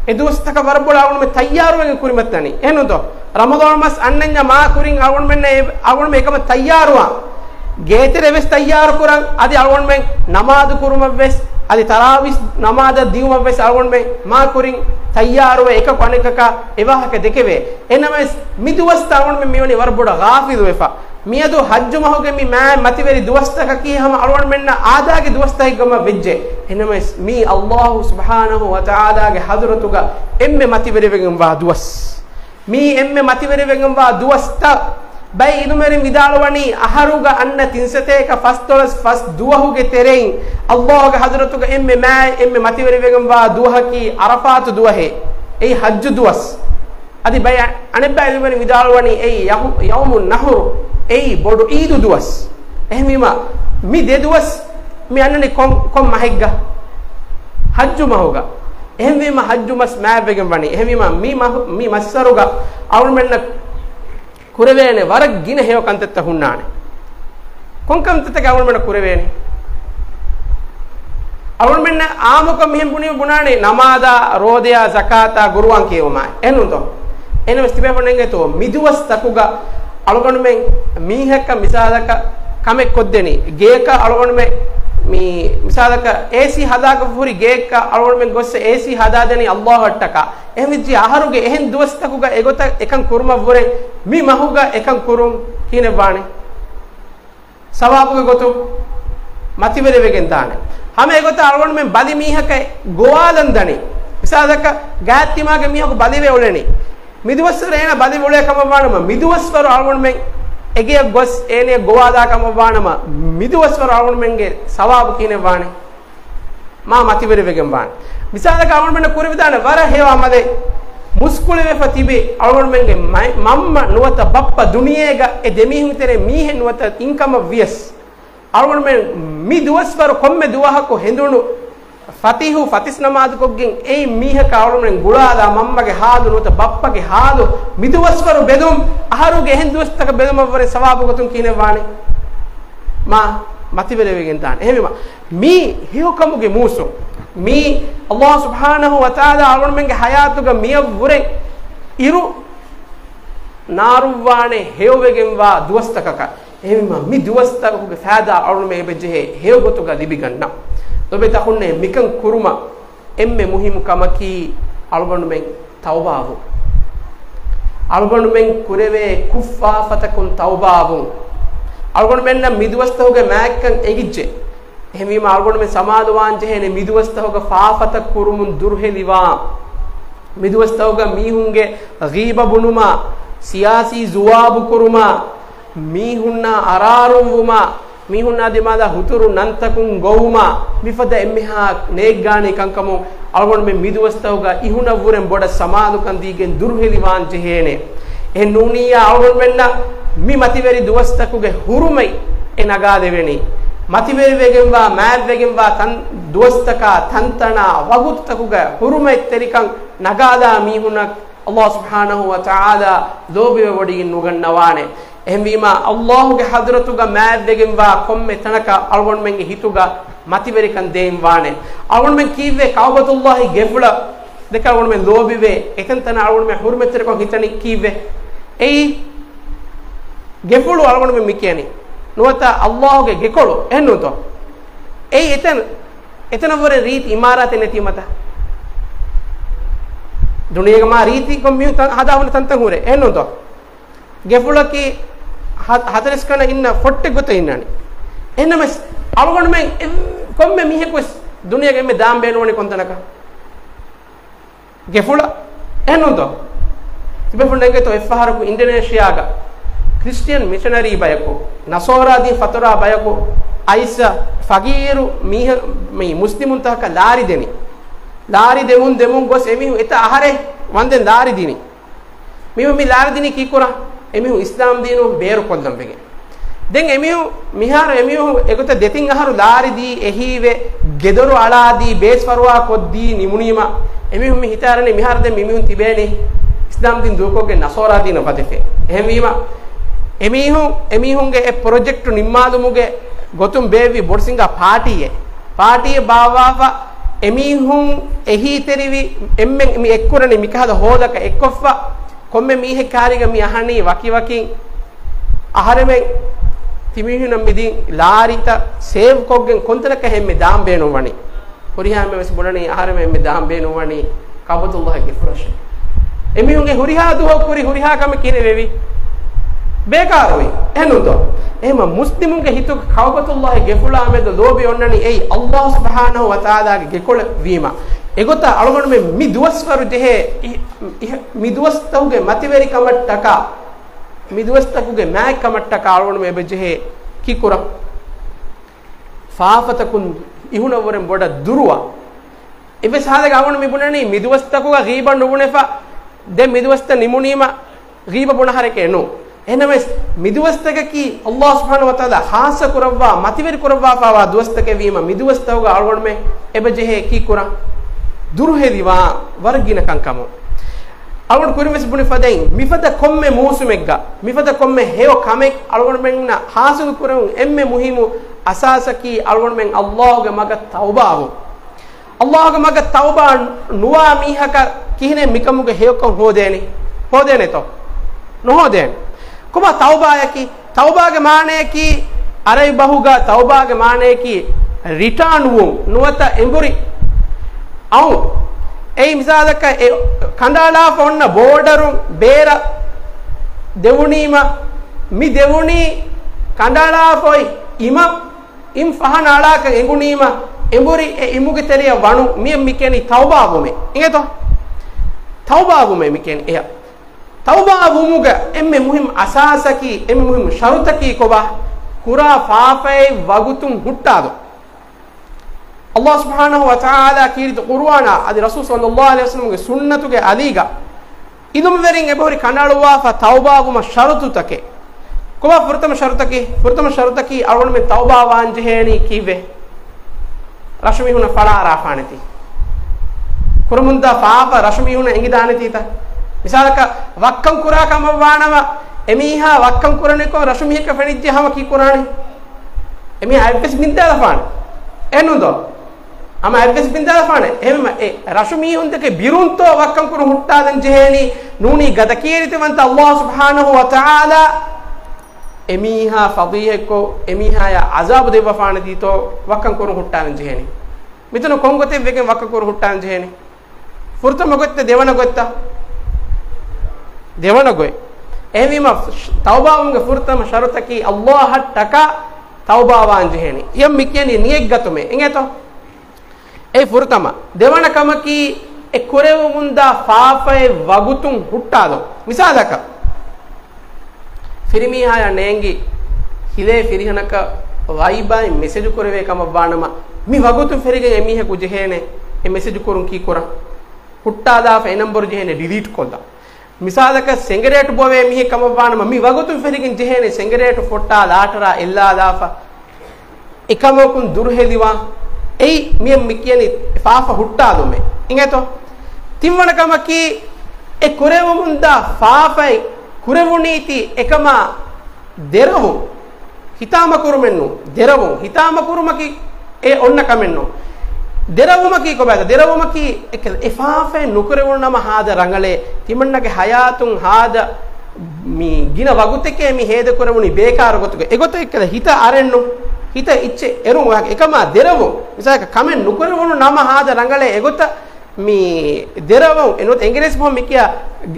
އެ ދުވަސްތަކަށް ވަރަށް ބޮޑަށް އަޅުގަނޑުމެން ތައްޔާރުވެގެން ކުރިމަތިލަނީ. އެހެންނޫންތޯ؟ ރަމަޟާން މަސް އަންނަންޏާ މާ ކުރިން އަޅުގަނޑުމެންނަށް އެ، އަޅުގަނޑުމެން އެކަމަށް ތައްޔާރުވާން. ގޭތެރެ ވެސް ތައްޔާރު ކުރަން. އަދި އަޅުގަނޑުމެން ނަމާދު ކުރުމަށް ވެސް، އަދި ތަރާވީސް ނަމާދަށް ދިއުމަށް ވެސް އަޅުގަނޑުމެން މާ ކުރިން ތައްޔާރުވެ، އެކަކު އަނެކަކަށް އެ ވާހަކަ ދެކެވޭ. އެހެންނަމަވެސް މި ދުވަސްތައް އަޅުގަނޑުމެން މިވަނީ ވަރަށް ބޮޑަށް ޣާފިލުވެފަ. މިއަދު ޙައްޖު މަހުގެ މި މާތް މަތިވެރި ދުވަސްތަކަކީ ހަމަ އަޅުގަނޑުމެންނަށް އާދައިގެ ދުވަސްތަކެއްގަމަ ވެއްޖެ. އެހެންނަމަވެސް މީ ﷲ ސުބްޙާނަހޫ ވަތަޢާލާގެ ޙަޟްރަތުގަ އެންމެ މަތިވެރިވެގެންވާ ދުވަސް. މީ އެންމެ މަތިވެރިވެގެންވާ ދުވަސްތައް. ބައެއް އިލްމުވެރިން ވިދާޅުވަނީ، އަހަރުގަ އަންނަ ތިން ސަތޭކަ ފަސްދޮޅަސް ފަސް ދުވަހުގެ ތެރެއިން ﷲގެ ޙަޟްރަތުގަ އެންމެ މާތް، އެންމެ މަތިވެރިވެގެންވާ ދުވަހަކީ ޢަރަފާތު ދުވަހޭ. އެއީ ޙައްޖު ދުވަސް. އަދި ބައެއް، އަނެއްބައި އިލްމުވެރިން ވިދާޅުވަނީ އެއީ ޔަހު-، ޔައުމު ނަޙުރު، އެއީ ބޮޑު ޢީދު ދުވަސް. އެހެންވީމަ، މި ދެ ދުވަސް މި އަންނަނީ ކޮން، ކޮން މަހެއްގަ؟ ޙައްޖު މަހުގަ. އެހެންވީމަ، ޙައްޖު މަސް މާތްވެގެން ވަނީ. އެހެންވީމަ، މި މަހު، މި މައްސަރުގަ އަޅުގަނޑުމެންނަށް ކުރެވޭނެ ވަރަށް ގިނަ ހެޔޮ ކަންތައްތައް ހުންނާނެ. ކޮން ކަންތައްތަކެއް އަޅުގަނޑުމެންނަށް ކުރެވޭނެ؟ އަޅުގަނޑުމެންނަށް އާއްމުކޮށް މިހެން ބުނީ، ބުނާނީ ނަމާދާ، ރޯދަޔާ، ޒަކާތާ، ގުރުއާން ކިޔެވުމާ. އެހެންނޫންތޯ؟ އެހެންނަމަވެސް ތިބޭފުޅުން އެނގޭތޯ، މި ދުވަސްތަކުގަ އަޅުގަނޑުމެން މީހަކަށް މިސާލަކަށް ކަމެއް ކޮށްދެނީ، ގެޔަކަށް އަޅުގަނޑުމެން މި މިސާލަކަށް އޭސީ ހަދާކަށް ހުރި ގެޔަކަށް އަޅުގަނޑުމެން ގޮސް އޭސީ ހަދާދެނީ ﷲ އަށްޓަކާ. އެހެންވެއްޖެ އަހަރުގެ އެހެން ދުވަސްތަކުގަ އެގޮތަށް އެކަން ކުރުމަށްވުރެ މި މަހުގަ އެކަން ކުރުން ކިހިނެއްވާނެ؟ ސަވާބުގެ ގޮތުން މަތިވެރިވެގެން ދާނެ. ހަމަ އެގޮތަށް އަޅުގަނޑުމެން ބަލި މީހަކަށް ގޮވާލަން ދަނީ. މިސާލަކަށް ގާތްތިމާގެ މީހަކު ބަލިވެ އުޅެނީ. މިދުވަސްވަރު އޭނަ ބަލިވެ އުޅޭ ކަމަށް ވާނަމަ، މިދުވަސްވަރު އަޅުގަނޑުމެން އެގެޔަށް ގޮސް އޭނަޔަށް ގޮވާލާ ކަމަށް ވާނަމަ، މިދުވަސްވަރު އަޅުގަނޑުމެންގެ ސަވާބު ކިހިނެއް ވާނެ؟ މާ މަތިވެރިވެގެން ވާނެ. މިސާލަކަށް އަޅުގަނޑުމެންނަށް ކުރެވިދާނެ ވަރަށް ހެޔޮ ޢަމަލެއް، މުސްކުޅިވެފަ ތިބި އަޅުގަނޑުމެންގެ މަ-، މަންމަ ނުވަތަ ބައްޕަ ދުނިޔޭގަ އެ ދެމީހުން ތެރޭ މީހެއް ނުވަތަ އިންކަމަށް ވިޔަސް، އަޅުގަނޑުމެން މި ދުވަސްވަރު ކޮންމެ ދުވަހަކު ހެނދުނު ފަތިހު ފަތިސް ނަމާދުކޮށްގެން އެއިން މީހަކަށް އަޅުގަނޑުމެން ގުޅާލާ މަންމަގެ ހާލު ނުވަތަ ބައްޕަގެ ހާލު މި ދުވަސްވަރު ބެލުން، އަހަރުގެ އެހެން ދުވަސްތަކަށް ބެލުމަށްވުރެ ސަވާބު ގޮތުން ކިހިނެއްވާނެ؟ މާ މަތިވެރިވެގެން ދާނެ. އެހެންވީމަ، މީ ހެޔޮކަމުގެ މޫސުން. މީ ﷲ ސުބްޙާނަހޫ ވަތަޢާލާ އަޅުގަނޑުމެންގެ ޙަޔާތުގަ މިއަށްވުރެ އިރު ނާރުއްވާނެ ހެޔޮވެގެންވާ ދުވަސްތަކަކަށް. އެހެންވީމަ، މި ދުވަސްތަކުގެ ފައިދާ އަޅުގަނޑުމެން އެބަޖެހޭ ހެޔޮގޮތުގަ ލިބިގަންނަން. ލޮބުވެތި އަޚުންނޭ، މިކަން ކުރުމަށް އެންމެ މުހިއްމު ކަމަކީ އަޅުގަނޑުމެން ތައުބާވުން. އަޅުގަނޑުމެން ކުރެވޭ ކުށްފާފަތަކުން ތައުބާވުން. އަޅުގަނޑުމެންނަށް މި ދުވަސްތަކުގެ މާތްކަން އެނގިއްޖެ. އެހެންވީމަ، އަޅުގަނޑުމެން ސަމާލުވާން ޖެހޭނެ މި ދުވަސްތަކުގަ ފާފަތައް ކުރުމުން ދުރުހެލިވާން. މި ދުވަސްތަކުގަ މީހުންގެ ޣީބަ ބުނުމާ، ސިޔާސީ ޒުވާބު ކުރުމާ، މީހުންނާ އަރާރުންވުމާ، މީހުންނާ ދިމާލަށް ހުތުރު ނަންތަކުން ގޮވުމާ، މިފަދަ އެންމެހާ ނޭއްގާނީ ކަންކަމުން އަޅުގަނޑުމެން މި ދުވަސްތަކުގަ އިހުނަށްވުރެން ބޮޑަށް ސަމާލުކަން ދީގެން ދުރުހެލިވާން ޖެހޭނެ. އެހެން ނޫނިއްޔާ އަޅުގަނޑުމެންނަށް މި މަތިވެރި ދުވަސްތަކުގެ ހުރުމަތް އެ ނަގާލެވެނީ. މަތިވެރިވެގެންވާ، މާތްވެގެންވާ ތަން ދުވަސްތަކާ، ތަންތަނާ، ވަގުތުތަކުގެ ހުރުމަތްތެރިކަން ނަގާލާ މީހުންނަށް ﷲ ސުބްޙާނަހޫ ވަތަޢާލާ ލޯބިވެވޮޑިގެން ނުގަންނަވާނެ. އެހެންވީމާ، ﷲގެ ޙަޟްރަތުގަ މާތްވެގެންވާ ކޮންމެ ތަނަކަށް އަޅުގަނޑުމެންގެ ހިތުގަ މަތިވެރިކަން ދޭން ވާނެ. އަޅުގަނޑުމެން ކީއްވެ ކަޢުބަތުﷲ ގެފުޅަށް ދެކެ އަޅުގަނޑުމެން ލޯބިވޭ، އެތަންތަނަށް އަޅުގަނޑުމެން ޙުރުމަތްތެރިކޮށް ހިތަނީ ކީއްވެ؟ އެއީ ގެފުޅު އަޅުގަނޑުމެން މި ކިޔަނީ. ނުވަތަ އައްލާހުގެ ގެކޮޅު، އެހެންނޫންތޯ؟ އެއީ އެތަން، އެތަނަށްވުރެ ރީތި އިމާރާތެއް ނެތީމަތަ؟ ދުނިޔޭގަ މާ ރީތިކޮށް މީހުން ތަން ހަދާ ހުންނަ ތަންތަން ހުރޭ، އެހެންނޫންތޯ؟ ގެފުޅަކީ ހަ-، ހަތަރެސްކަނަ އިންނަ ފޮއްޓެއް ގޮތަށް އިންނާނެ. އެހެންނަމަވެސް އަޅުގަނޑުމެން އެ-، ކޮންމެ މީހަކުވެސް ދުނިޔޭގަ އެންމެ ދާން ބޭނުންވަނީ ކޮންތަނަކަށް؟ ގެފުޅަށް، އެހެންނޫންތޯ؟ ތިބޭފުޅުން އެނގޭތޯ އެއްފަހަރަކު އިންޑޮނޭޝިއާގަ ކްރިސްޓިއަން މިޝަނަރީ ބަޔަކު، ނަޞާރާ ދީން ފަތުރާ ބަޔަކު، އައިސް ފަގީރު މީހަ-، މި މުސްލިމުންތަކަކަށް ލާރި ދެނީ. ލާރި ދެމުން ދެމުން ގޮސް އެމީހުން އެތައް އަހަރެއް ވަންދެން ލާރި ދިނީ. މީހުން މި ލާރި ދިނީ ކީކުރަން؟ އެމީހުން އިސްލާމް ދީނުން ބޭރުކޮށްލަން ވެގެން. ދެން އެމީހުން މިހާރު އެމީހުން އެގޮތަށް ދެތިން އަހަރު ލާރި ދީ އެހީވެ، ގެދޮރު އަޅާދީ، ބޭސް ފަރުވާ ކޮށްދީ ނިމުނީމަ، އެމީހުން މި ހިތާރަނީ މިހާރު ދެން މިމީހުން ތިބޭނީ އިސްލާމް ދީން ދޫކޮށްގެން ނަޞާރާ ދީނަށް ވަދެފޭ. އެހެންވީމަ، އެމީހުން، އެމީހުންގެ އެ ޕްރޮޖެކްޓު ނިންމާލުމުގެ ގޮތުން ބޭއްވި ބޮޑު ސިނގާ ޕާޓީއެއް. ޕާޓީއެއް ބާއްވާފަ، އެމީހުން އެހީތެރިވި، އެންމެން މި އެއްކުރަނީ މިކަހަލަ ހޯލަކަށް އެއްކޮށްފަ، ކޮންމެ މީހެއް ކާރީގަ މި އަހަނީ ވަކިވަކިން. އަހަރެމެން ތިމީހުންނަށް މިދިން ލާރިތައް ސޭވްކޮށްގެން ކޮންތަނަކަށް އެންމެ ދާން ބޭނުންވަނީ؟ ހުރިހާ އެންމެން ވެސް ބުނަނީ އަހަރެމެން އެންމެ ދާން ބޭނުންވަނީ ކައުބަތުﷲ ގެފުޅަށޭ. އެމީހުންގެ ހުރިހާ ދުވަހަކު ކުރި ހުރިހާ ކަމެއް ކިހިނެއް ވެވީ؟ ބޭކާރުވީ. އެހެންނޫންތޯ؟ އެހެމަ މުސްލިމުންގެ ހިތުގަ ކައުބަތުﷲ ގެފުޅާ މެދު ލޯބި އޮންނަނީ އެއީ ﷲ ސުބްޙާނަހޫ ވަތަޢާލާގެ ގެކޮޅެއް ވީމަ. އެގޮތަށް އަޅުގަނޑުމެން މި ދުވަސްވަރު ޖެހޭ އި-، އި-، މި ދުވަސްތަކުގެ މަތިވެރިކަމަށްޓަކާ، މި ދުވަސްތަކުގެ މާތްކަމަށްޓަކާ އަޅުގަނޑުމެން އެބަ ޖެހޭ ކީކުރަން؟ ފާފަތަކުން އިހުނަށްވުރެން ބޮޑަށް ދުރުވާ. އެއްވެސް ހާލެއްގަ އަޅުގަނޑު މި ބުނަނީ މި ދުވަސްތަކުގަ ޣީބަ ނުބުނެފަ، ދެން މި ދުވަސްތައް ނިމުނީމަ ޣީބަ ބުނަ އަހަރެކޭ ނޫން. އެހެނަމަވެސް މި ދުވަސްތަކަކީ ﷲ ސުބްޙާނަހޫ ވަތަޢާލާ ޚާއްޞަ ކުރައްވާ، މަތިވެރި ކުރައްވާފައިވާ ދުވަސްތަކެއް ވީމަ، މި ދުވަސްތަކުގަ އަޅުގަނޑުމެން އެބަ ޖެހޭ ކީކުރަން؟ ދުރުހެލިވާން ވަރަށް ގިނަ ކަންކަމުން. އަޅުގަނޑު ކުރިން ވެސް ބުނި ފަދައިން، މިފަދަ ކޮންމެ މޫސުމެއްގަ، މިފަދަ ކޮންމެ ހެޔޮ ކަމެއް އަޅުގަނޑުމެންނަށް ޙާޞިލު ކުރެވުން އެންމެ މުހިއްމު އަސާސަކީ އަޅުގަނޑުމެން ﷲ ގެ މަގަށް ތައުބާވުން. ﷲ ގެ މަގަށް ތައުބާ ނުވާ މީހަކަށް ކިހިނެއް މިކަމުގެ ހެޔޮކަން ހޯދޭނެ؟ ހޯދޭނެތޯ؟ ނުހޯދޭނެ. ކޮބާ ތައުބާޔަކީ؟ ތައުބާގެ މާނަޔަކީ، އަރަބި ބަހުގަ ތައުބާގެ މާނަޔަކީ ރިޓާން ވުން ނުވަތަ އެނބުރި އައުން. އެއީ މިސާލަކަށް އެ ކަނޑައަޅާފަ އޮންނަ ބޯޑަރުން ބޭރަށް ދެވުނީމަ، މި ދެވުނީ ކަނޑައަޅާފަ އޮތް އިމަށް، އިމް ފަހަނަ އަޅާކަށް އެނގުނީމަ، އެނބުރި އެ އިމުގެ ތެރެއަށް ވަނުން، މިއަށް މި ކިޔަނީ ތައުބާވުމޭ. އިނގޭތޯ؟ ތައުބާވުމޭ މި ކިޔަނީ އެޔަށް. ތައުބާވުމުގެ އެންމެ މުހިއްމު އަސާސަކީ، އެންމެ މުހިއްމު ޝަރުތަކީ ކޮބާ؟ ކުރާ ފާފައެއް ވަގުތުން ހުއްޓާލުން. ﷲ ސުބްޙާނަހޫ ވަތަޢާލާ ކީރިތި ޤުރުއާނާ އަދި ރަސޫލު ޞައްލައްލާހު ޢަލައިހި ވަސައްލަމްގެ ސުންނަތުގެ އަލީގަ އިލުމްވެރިން އެބަހުރި ކަނޑައަޅުއްވާފަ ތައުބާވުމަށް ޝަރުތުތަކެއް. ކޮބާ ފުރަތަމަ ޝަރުތަކީ؟ ފުރަތަމަ ޝަރުތަކީ އަޅުގަނޑުމެން ތައުބާވާން ޖެހޭނީ ކީއްވެ؟ ރަށުމީހުންނަށް ފަޅާއަރާފާނެތީ. ކުރަމުންދާ ފާފަ ރަށުމީހުންނަށް އެނގިދާނެތީތަ؟ މިސާލަކަށް ވައްކަން ކުރާ ކަމަށްވާނަމަ، އެމީހާ ވައްކަން ކުރަނިކޮށް ރަށުމީހަކަށް ފެނިއްޖެ ހަމަ ކީކުރާނީ؟ އެމީހާ އަތްވެސް ބިންދާލަފާނެ. އެހެންނޫންތޯ؟ ހަމަ އަތްވެސް ބިންދާލަފާނެ. އެހެންވީމަ އެ ރަށުމީހުންދެކެ ބިރުންތޯ ވައްކަން ކުރުން ހުއްޓާލަން ޖެހޭނީ؟ ނޫނީ ގަދަކީރިތިވަންތަ ﷲ ސުބްޙާނަހޫ ވަތަޢާލާ އެމީހާ ފަޟީޙަތްކޮށް، އެމީހާޔާ ޢަޒާބު ދެއްވަފާނެތީތޯ ވައްކަން ކުރުން ހުއްޓާލަން ޖެހޭނީ؟ މިތަނުން ކޮން ގޮތެއް ވެގެން ވައްކަން ކުރުން ހުއްޓާލަން ޖެހޭނީ؟ ފުރަތަމަ ގޮތްތަ ދެވަނަ ގޮތްތަ؟ ދެވަނަ ގޮތް. އެހެންވީމަ، ތައުބާވުމުގެ ފުރަތަމަ ޝަރުތަކީ ﷲއަށްޓަކާ ތައުބާވާން ޖެހޭނީ. އެޔަށް މި ކިޔަނީ ނިޔަތްގަތުމޭ. އިނގޭތޯ؟ އެ ފުރަތަމަ. ދެވަނަ ކަމަކީ، އެ ކުރެވެމުންދާ ފާފައެއް ވަގުތުން ހުއްޓާލުން. މިސާލަކަށް، ފިރިމީހާޔާ ނޭނގި ހިލޭ ފިރިހެނަކަށް ވައިބާއިން މެސެޖު ކުރެވޭ ކަމަށްވާނަމަ، މި ވަގުތުން ފެރިގެން އެމީހަކު ޖެހޭނެ އެ މެސެޖު ކުރުން ކީކުރަން؟ ހުއްޓާލާފަ އެ ނަންބަރު ޖެހޭނެ ޑިލީޓް ކޮށްލަން. މިސާލަކަށް ސެނގެރޭޓު ބޮވޭ މީހެއް ކަމަށްވާނަމަ، މި ވަގުތުން ފެރިގެން ޖެހޭނެ ސެނގެރޭޓު ފޮއްޓާ ލާޓަރާ އެއްލާލާފަ އެކަމަކުން ދުރުހެލިވާން. އެއީ މިއަށް މި ކިޔަނީ ފާފަ ހުއްޓާލުމޭ. އިނގޭތޯ؟ ތިންވަނަ ކަމަކީ، އެ ކުރެވެމުންދާ ފާފައެއް ކުރެވުނީތީ އެކަމާ ދެރަވުން. ހިތާމަކުރުމެއްނު، ދެރަވުން. ހިތާމަކުރުމަކީ އެ އޮންނަ ކަމެއްނު. ދެރަވުމަކީ ކޮބާތަ؟ ދެރަވުމަކީ އެކަ-، އެ ފާފައެއް ނުކުރެވުނު ނަމަ ހާދަ ރަނގަޅޭ، ތިމަންނަގެ ހަޔާތުން ހާދަ މި ގިނަ ވަގުތެކޭ މި ހޭދަކުރެވުނީ ބޭކާރު ގޮތުގަ. އެގޮތަށް އެއްކަލަ ހިތަށް އަރެއްނު، ހިތަށް އެއްޗެއް އެރުން ވާހަކަ. އެކަމާ ދެރަވުން، މިސާލަކަށް ކަމެއް ނުކުރެވުނު ނަމަ ހާދަ ރަނގަޅޭ އެގޮތަށް މި ދެރަވުން، އެނޫން އިނގިރޭސި ބަހުން މި ކިޔާ،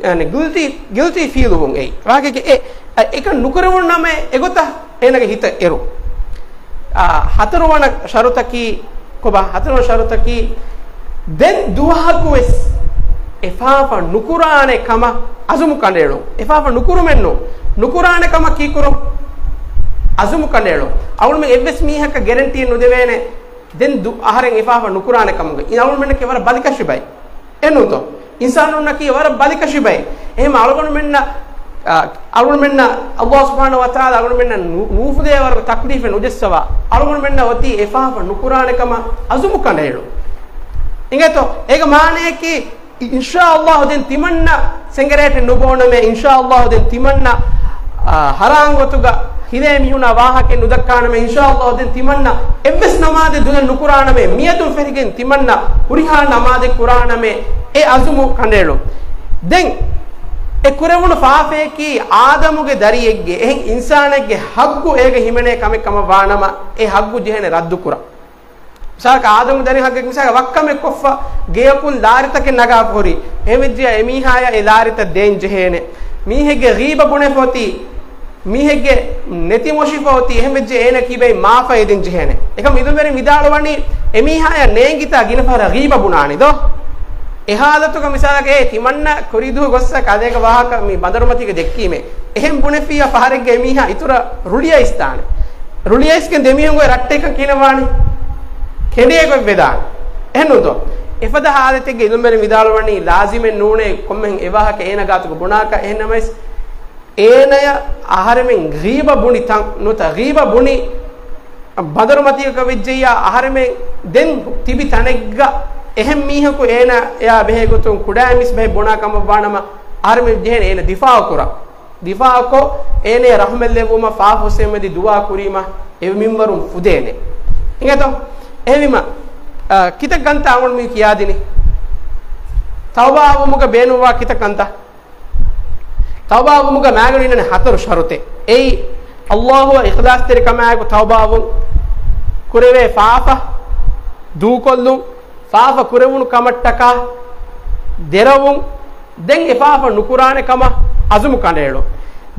އަނެ، ގިލްޓީ، ގިލްޓީ ފީލުވުން އެއީ. ވާހަކައެއް އެ، އެކަން ނުކުރެވުނު ނަމަ އެގޮތަށް އޭނަގެ ހިތަށް އެރު. އާ، ހަތަރުވަނަ ޝަރުތަކީ ކޮބާ؟ ހަތަރުވަނަ ޝަރުތަކީ، ދެން ދުވަހަކުވެސް އެފާފަ ނުކުރާނެ ކަމަށް އަޒުމު ކަނޑައެޅުން. އެފާފަ ނުކުރުމެއްނު، ނުކުރާނެ ކަމަށް ކީކުރުން؟ އަޒުމު ކަނޑައެޅުން. އަޅުމެން އެއްވެސް މީހަކަށް ގެރެންޓީ ނުދެވޭނެ، ދެން ދު އަހަރެން އެފާފަ ނުކުރާނެ ކަމުގަ. އިން އަޅުމެންނަކީ ވަރަށް ބަލިކަށި ބައެއް. އެނޫންތޯ؟ އިންސާނުންނަކީ ވަރަށް ބަލިކަށި ބައެއް. އެހެން އަޅުގަނޑުމެންނަށް، އަ، އަޅުގަނޑުމެންނަށް ﷲ ސުބްޙާނަހޫ ވަތަޢާލާ އަޅުގަނޑުމެންނަށް ނޫ-، ނޫފުދޭ ވަރުގެ ތަކްލީފެއް ނުޖެއްސަވާ، އަޅުގަނޑުމެންނަށް އޮތީ އެފާފަ ނުކުރާނެ ކަމަށް އަޒުމު ކަނޑައެޅުން. އިނގޭތޯ؟ އޭގެ މާނައަކީ، އިންޝާﷲ ދެން ތިމަންނަ ސެނގެރޭޓެއް ނުބޯނަމޭ، އިންޝާﷲ ދެން ތިމަންނަ، އާ، ހަރާން ގޮތުގަ ހިލޭ މީހުނާ ވާހަކައެއް ނުދައްކާނަމޭ، އިންޝާﷲ ދެން ތިމަންނަ އެއްވެސް ނަމާދެއް ދުލެއް ނުކުރާނަމޭ، މިއަދުން ފެށިގެން ތިމަންނަ ހުރިހާ ނަމާދެއް ކުރާނަމޭ، އެ އަޒުމު ކަނޑައެޅުން. ދެން އެ ކުރެވުނު ފާފައަކީ އާދަމުގެ ދަރިއެއްގެ، އެހެން އިންސާނެއްގެ ހައްގު އޭގަ ހިމެނޭ ކަމެއް ކަމަށް ވާނަމަ، އެ ހައްގު ޖެހޭނެ ރައްދުކުރަން. މިސާލަކަށް، އާދަމު ދަރިން ހައްގެއް، މިސާލަކަށް، ވައްކަމެއް ކޮށްފަ ގެޔަކުން ލާރިތަކެއް ނަގާފަ ހުރި. އެހެންވެއްޖެޔާ އެމީހާޔަށް އެ ލާރިތައް ދޭން ޖެހޭނެ. މީހެއްގެ ޣީބަ ބުނެފަ އޮތީ، މީހެއްގެ ނެތިމޮށިފަ އޮތީ، އެހެންވެއްޖެ އޭނަ ކީބައި މާފަ އެދެން ޖެހޭނެ. އެކަމް އިލްމުވެރިން ވިދާޅުވަނީ، އެމީހާޔަށް ނޭނގިތާ ގިނަ ފަހަރަށް ޣީބަ ބުނާނެ ދޯ؟ އެ ހާލަތުގަ މިސާލަކަށް، އޭ ތިމަންނަ ކުރީ ދުވަހު ގޮއްސަ ކަލޭގެ ވާހަކަ މި ބަނދަރުމަތީގަ ދެއްކީމޭ. އެހެން ބުނެފިއްޔާ ފަހަރެއްގަ އެމީހާ އިތުރަށް ރުޅިއައިސްދާނެ. ރުޅިއައިސްގެން ދެމީހުން އޮތް ރައްޓެހިކަން ކިހިނެއް ވާނީ؟ ކެނޑިއެއް ގޮތް ވެދާނެ. އެހެންނޫންތޯ؟ އެފަދަ ހާލަތެއްގެ އިލްމުވެރިން ވިދާޅުވަނީ ލާޒިމެއް ނޫނޭ ކޮންމެހެން އެ ވާހަކަ އޭނަ ގާތުގަ ބުނާކަށް. އެހެންނަމަވެސް، އޭނަޔަށް އަހަރެމެން ޣީބަ ބުނި ތަން ނުވަތަ ޣީބަ ބުނި ބަނދަރުމަތީގަ ވެއްޖެއްޔާ، އަހަރެމެން ދެން ތިބި ތަނެއްގަ އެހެން މީހަކު އޭނަޔާ ބެހޭ ގޮތުން ކުޑައިމީސް ބަހެއް ބުނާ ކަމަށް ވާނަމަ، އަހަރެމެން ޖެހޭނެ އޭނަ ދިފާޢު ކުރަން. ދިފާޢުކޮށް، އޭނަޔަށް ރަޙްމަތް ލެއްވުމަށް ފާފަ ފުއްސެވުމަށް ދުޢާ ކުރީމަ، އެ މިންވަރުން ފުދޭނެ. އިނގޭތޯ؟ އެހެންވީމަ، އަ، ކިތައް ކަންތައް އަޅުގަނޑު މި ކިޔާދިނީ. ތައުބާވުމުގަ ބޭނުންވާ ކިތައް ކަންތައް؟ ތައުބާވުމުގަ މާގަނޑު އިންނަނީ ހަތަރު ޝަރުތެއް. އެއީ، ﷲ އަށް އިޚްލާޞްތެރިކަމާއެކު ތައުބާވުން، ކުރެވޭ ފާފަ ދޫކޮށްލުން، ފާފަ ކުރެވުނު ކަމަށްޓަކާ ދެރަވުން، ދެން އެ ފާފަ ނުކުރާނެ ކަމަށް އަޒުމު ކަނޑައެޅުން.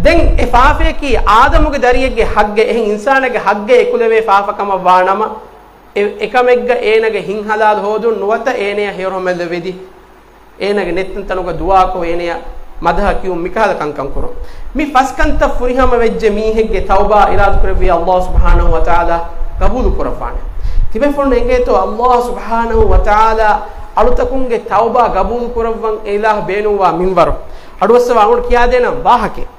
ދެން އެ ފާފަޔަކީ އާދަމުގެ ދަރިއެއްގެ ހައްގެއް، އެހެން އިންސާނެއްގެ ހައްގެއް އެކުލެވޭ ފާފަ ކަމަށް ވާނަމަ، އެ، އެކަމެއްގަ އޭނަގެ ހިތް ހަލާލު ހޯދުން ނުވަތަ އޭނަޔަށް ހެޔޮ ރަޙްމަތް ލެއްވިދި، އޭނަގެ ނެތްތަންތަނުގަ ދުޢާކޮށް އޭނަޔަށް މަދަޙަ ކިޔުން މިކަހަލަ ކަންކަން ކުރުން. މި ފަސް ކަންތައް ފުރިހަމަ ވެއްޖެ މީހެއްގެ ތައުބާ އިރާދަކުރެއްވިޔާ ﷲ ސުބްޙާނަހޫ ވަތަޢާލާ ގަބޫލު ކުރައްވާނެ. ތިބޭފުޅުން އެނގޭތޯ ﷲ ސުބްޙާނަހޫ ވަތަޢާލާ އަޅުތަކުންގެ ތައުބާ ގަބޫލު ކުރައްވަން އެ އިލާހު ބޭނުންވާ މިންވަރު. އަޑުއައްސަވާ އަޅުގަނޑު ކިޔާދޭނަން ވާހަކައެއް.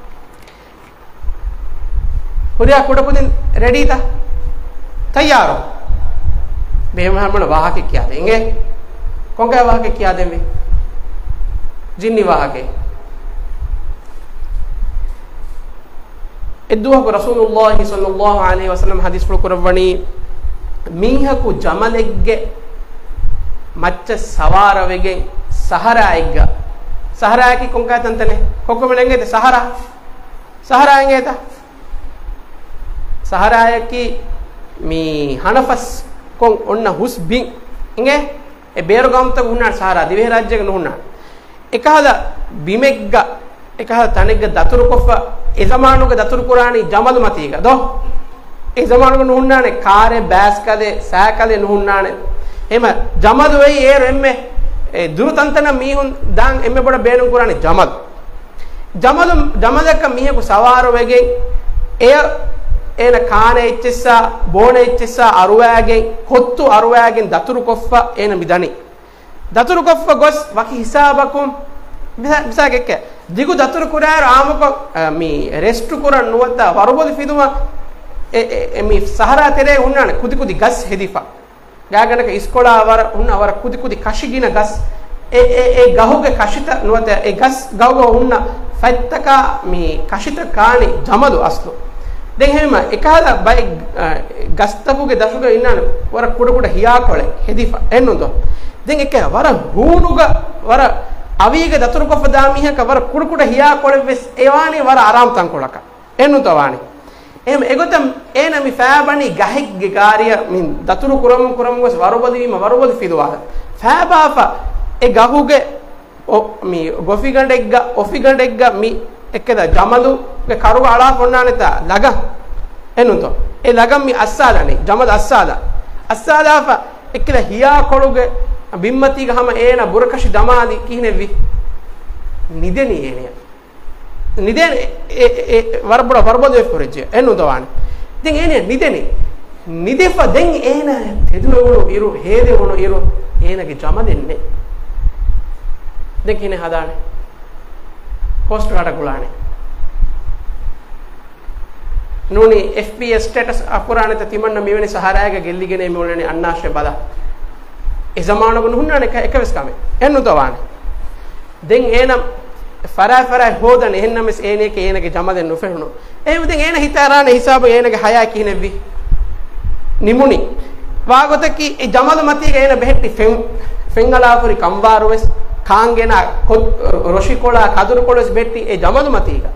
ހުރިހާ ކުޑަކުދިން ރެޑީތަ؟ ތައްޔާރު؟ ބޭނުމަށް ވާހަކަ ކިޔާދޭ. އިނގޭ؟ ކޮންކަހަލަ ވާހަކަ ކިޔާދެންވީ؟ ޖިންނި ވާހަކައެއް. އެއްދުވަހަކު ރަސޫލުﷲ ޞައްލަﷲ ޢަލައިހި ވަސައްލަމަ ޙަދީޘްފުޅު ކުރައްވަނީ، މީހަކު ޖަމަލެއްގެ މައްޗަށް ސަވާރަވެގެން ސަހަރާއެއްގަ، ސަހަރާއަކީ ކޮންކަހަލަ ތަންތަނެއް؟ ކޮއްކޮމެން އެނގޭތަ ސަހަރާ؟ ސަހަރާ އެނގޭތަ؟ ސަހަރާއަކީ މި ހަނަފަސްކޮށް އޮންނަ ހުސް ބިން އިނގޭ. އެ ބޭރު ގައުމުތަކު ހުންނާނެ ސަހަރާ، ދިވެހިރާއްޖޭގަ ނުހުންނާނެ. އެކަހަލަ ބިމެއްގަ، އެކަހަލަ ތަނެއްގަ ދަތުރުކޮށްފަ، އެ ޒަމާނުގަ ދަތުރު ކުރާނީ ޖަމަލު މަތީގަ ދޯ؟ އެ ޒަމާނުގަ ނުހުންނާނެ ކާރެއް، ބައިސްކަލެއް، ސައިކަލެއް ނުހުންނާނެ. އެހެމަ ޖަމަލު އެއީ އޭރު އެންމެ އެ ދުރު ތަންތަނަށް މީހުން ދާން އެންމެ ބޮޑަށް ބޭނުން ކުރާނީ ޖަމަލު. ޖަމަލު، ޖަމަލަކަށް މީހަކު ސަވާރުވެގެން، އެޔަށް އޭނަ ކާނެ އެއްޗެއްސާ، ބޯނެ އެއްޗެއްސާ އަރުވައިގެން، ކޮއްތު އަރުވައިގެން ދަތުރުކޮށްފަ އޭނަ މި ދަނީ. ދަތުރުކޮށްފަ ގޮސް ވަކި ހިސާބަކުން، މިސާ-، މިސާލަކަށް ދިގު ދަތުރު ކުރާއިރު އާއްމުކޮށް، އަ، މި ރެސްޓު ކުރަން ނުވަތަ ވަރުބޮލި ފިލުމަށް އެ، އެ، އެ، މި ސަހަރާ ތެރޭ ހުންނާނެ ކުދިކުދި ގަސް ހެދިފަ. ގާތްގަނޑަކަށް އިސްކޮޅާ ވަރަށް ހުންނަ ވަރަށް ކުދިކުދި ކަށި ގިނަ ގަސް، އެ، އެ، އެ ގަހުގެ ކަށިތައް ނުވަތަ އެ ގަސް ގަހުގަ ހުންނަ ފަތްތަކާ މި ކަށިތައް ކާނީ ޖަމަލު އަސްލު. ދެން ހެމަ އެކަހަލަ ބައެއް، އަ، ގަސްތަކުގެ ދަށުގަ އިންނާނެ ވަރަށް ކުޑަކުޑަ ހިޔާކޮޅެއް ހެދިފަ އެއްނުދޯ. ދެން އެކަ ވަރަށް ހޫނުގަ ވަރަށް އަވީގަ ދަތުރުކޮށްފަ ދާ މީހަކަށް ވަރަށް ކުޑަކުޑަ ހިޔާ ކޮޅެއް ވެސް އެ ވާނީ ވަރަށް އަރާމް ތަންކޮޅަކަށް. އެހެންނުތޯ ވާނީ؟ އެހެން އެގޮތަށް އޭނަ މި ފައިބަނީ ގަހެއްގެ ގާރިއަށް މި ދަތުރު ކުރަމުން ކުރަމުން ވެސް ވަރުބަލިވީމަ ވަރުބަލި ފިލުވާލަ. ފައިބާފަ އެ ގަހުގެ އޮ-، މި ގޮފިގަނޑެއްގަ، އޮފިގަނޑެއްގަ މި އެއްކެތަ ޖަމަލުގެ ކަރުގަ އަޅާފަ އޮންނާނެތާ ލަގަން. އެނުންތޯ؟ އެ ލަގަން މި އައްސާލަނީ، ޖަމަލު އައްސާލާ. އައްސާލާފަ އެއްކިލަ ހިޔާ ކޮޅުގެ ބިންމަތީގަ ހަމަ އޭނަ ބުރަކަށި ދަމާލި ކިހިނެއްވި؟ ނިދެނީ އޭނަ. ނިދޭނެ އެ، އެ، އެ، ވަރަށް ބޮޑަށް ވަރުބަލިވެފަ ހުރެއްޖެ. އެނުންތޯ ވާނެ. ދެން އޭނަ ނިދެނީ. ނިދެފަ ދެން އޭނަ ތެދުވެވުނު އިރު، ހޭދެވުނު އިރު، އޭނަގެ ޖަމަލެއް ނެތް. ދެން ކިހިނެއް ހަދާނެ؟ ކޯސްޓް ގާޑަށް ގުޅާނެ. ނޫނީ އެފްބީއައި ސްޓޭޓަސް އަކުރާނެތަ ތިމަންނަ މިވެނި ސަހަރާއެއްގަ ގެއްލިގެނޭ މިއުޅެނީ އަންނާށޭ ބަލަ. އެ ޒަމާނުގަ ނުހުންނާނެ އެކަ-، އެކަވެސް ކަމެއް. އެންނުތޯ ވާނެ. ދެން އޭނަ ފަރާތް ފަރާތް ހޯދަން އެހެންނަމަވެސް އޭނައަކީ އޭނަގެ ޖަމަލެއް ނުފެނުނު. އެހެންވެ ދެން އޭނަ ހިތަށް އަރާނެ ހިސާބު އޭނަގެ ހަޔާތް ކިހިނެއްވި؟ ނިމުނީ. ވާގޮތަކީ އެ ޖަމަލު މަތީގަ އޭނަ ބެހެއްޓި ފެން، ފެންއަޅާފަ ހުރި ކަންވާރުވެސް، ކާންގެނާ ކޮ-، ރޮށިކޮޅާ ކަދުރުކޮޅުވެސް ބެހެއްޓި އެ ޖަމަލު މަތީގަ.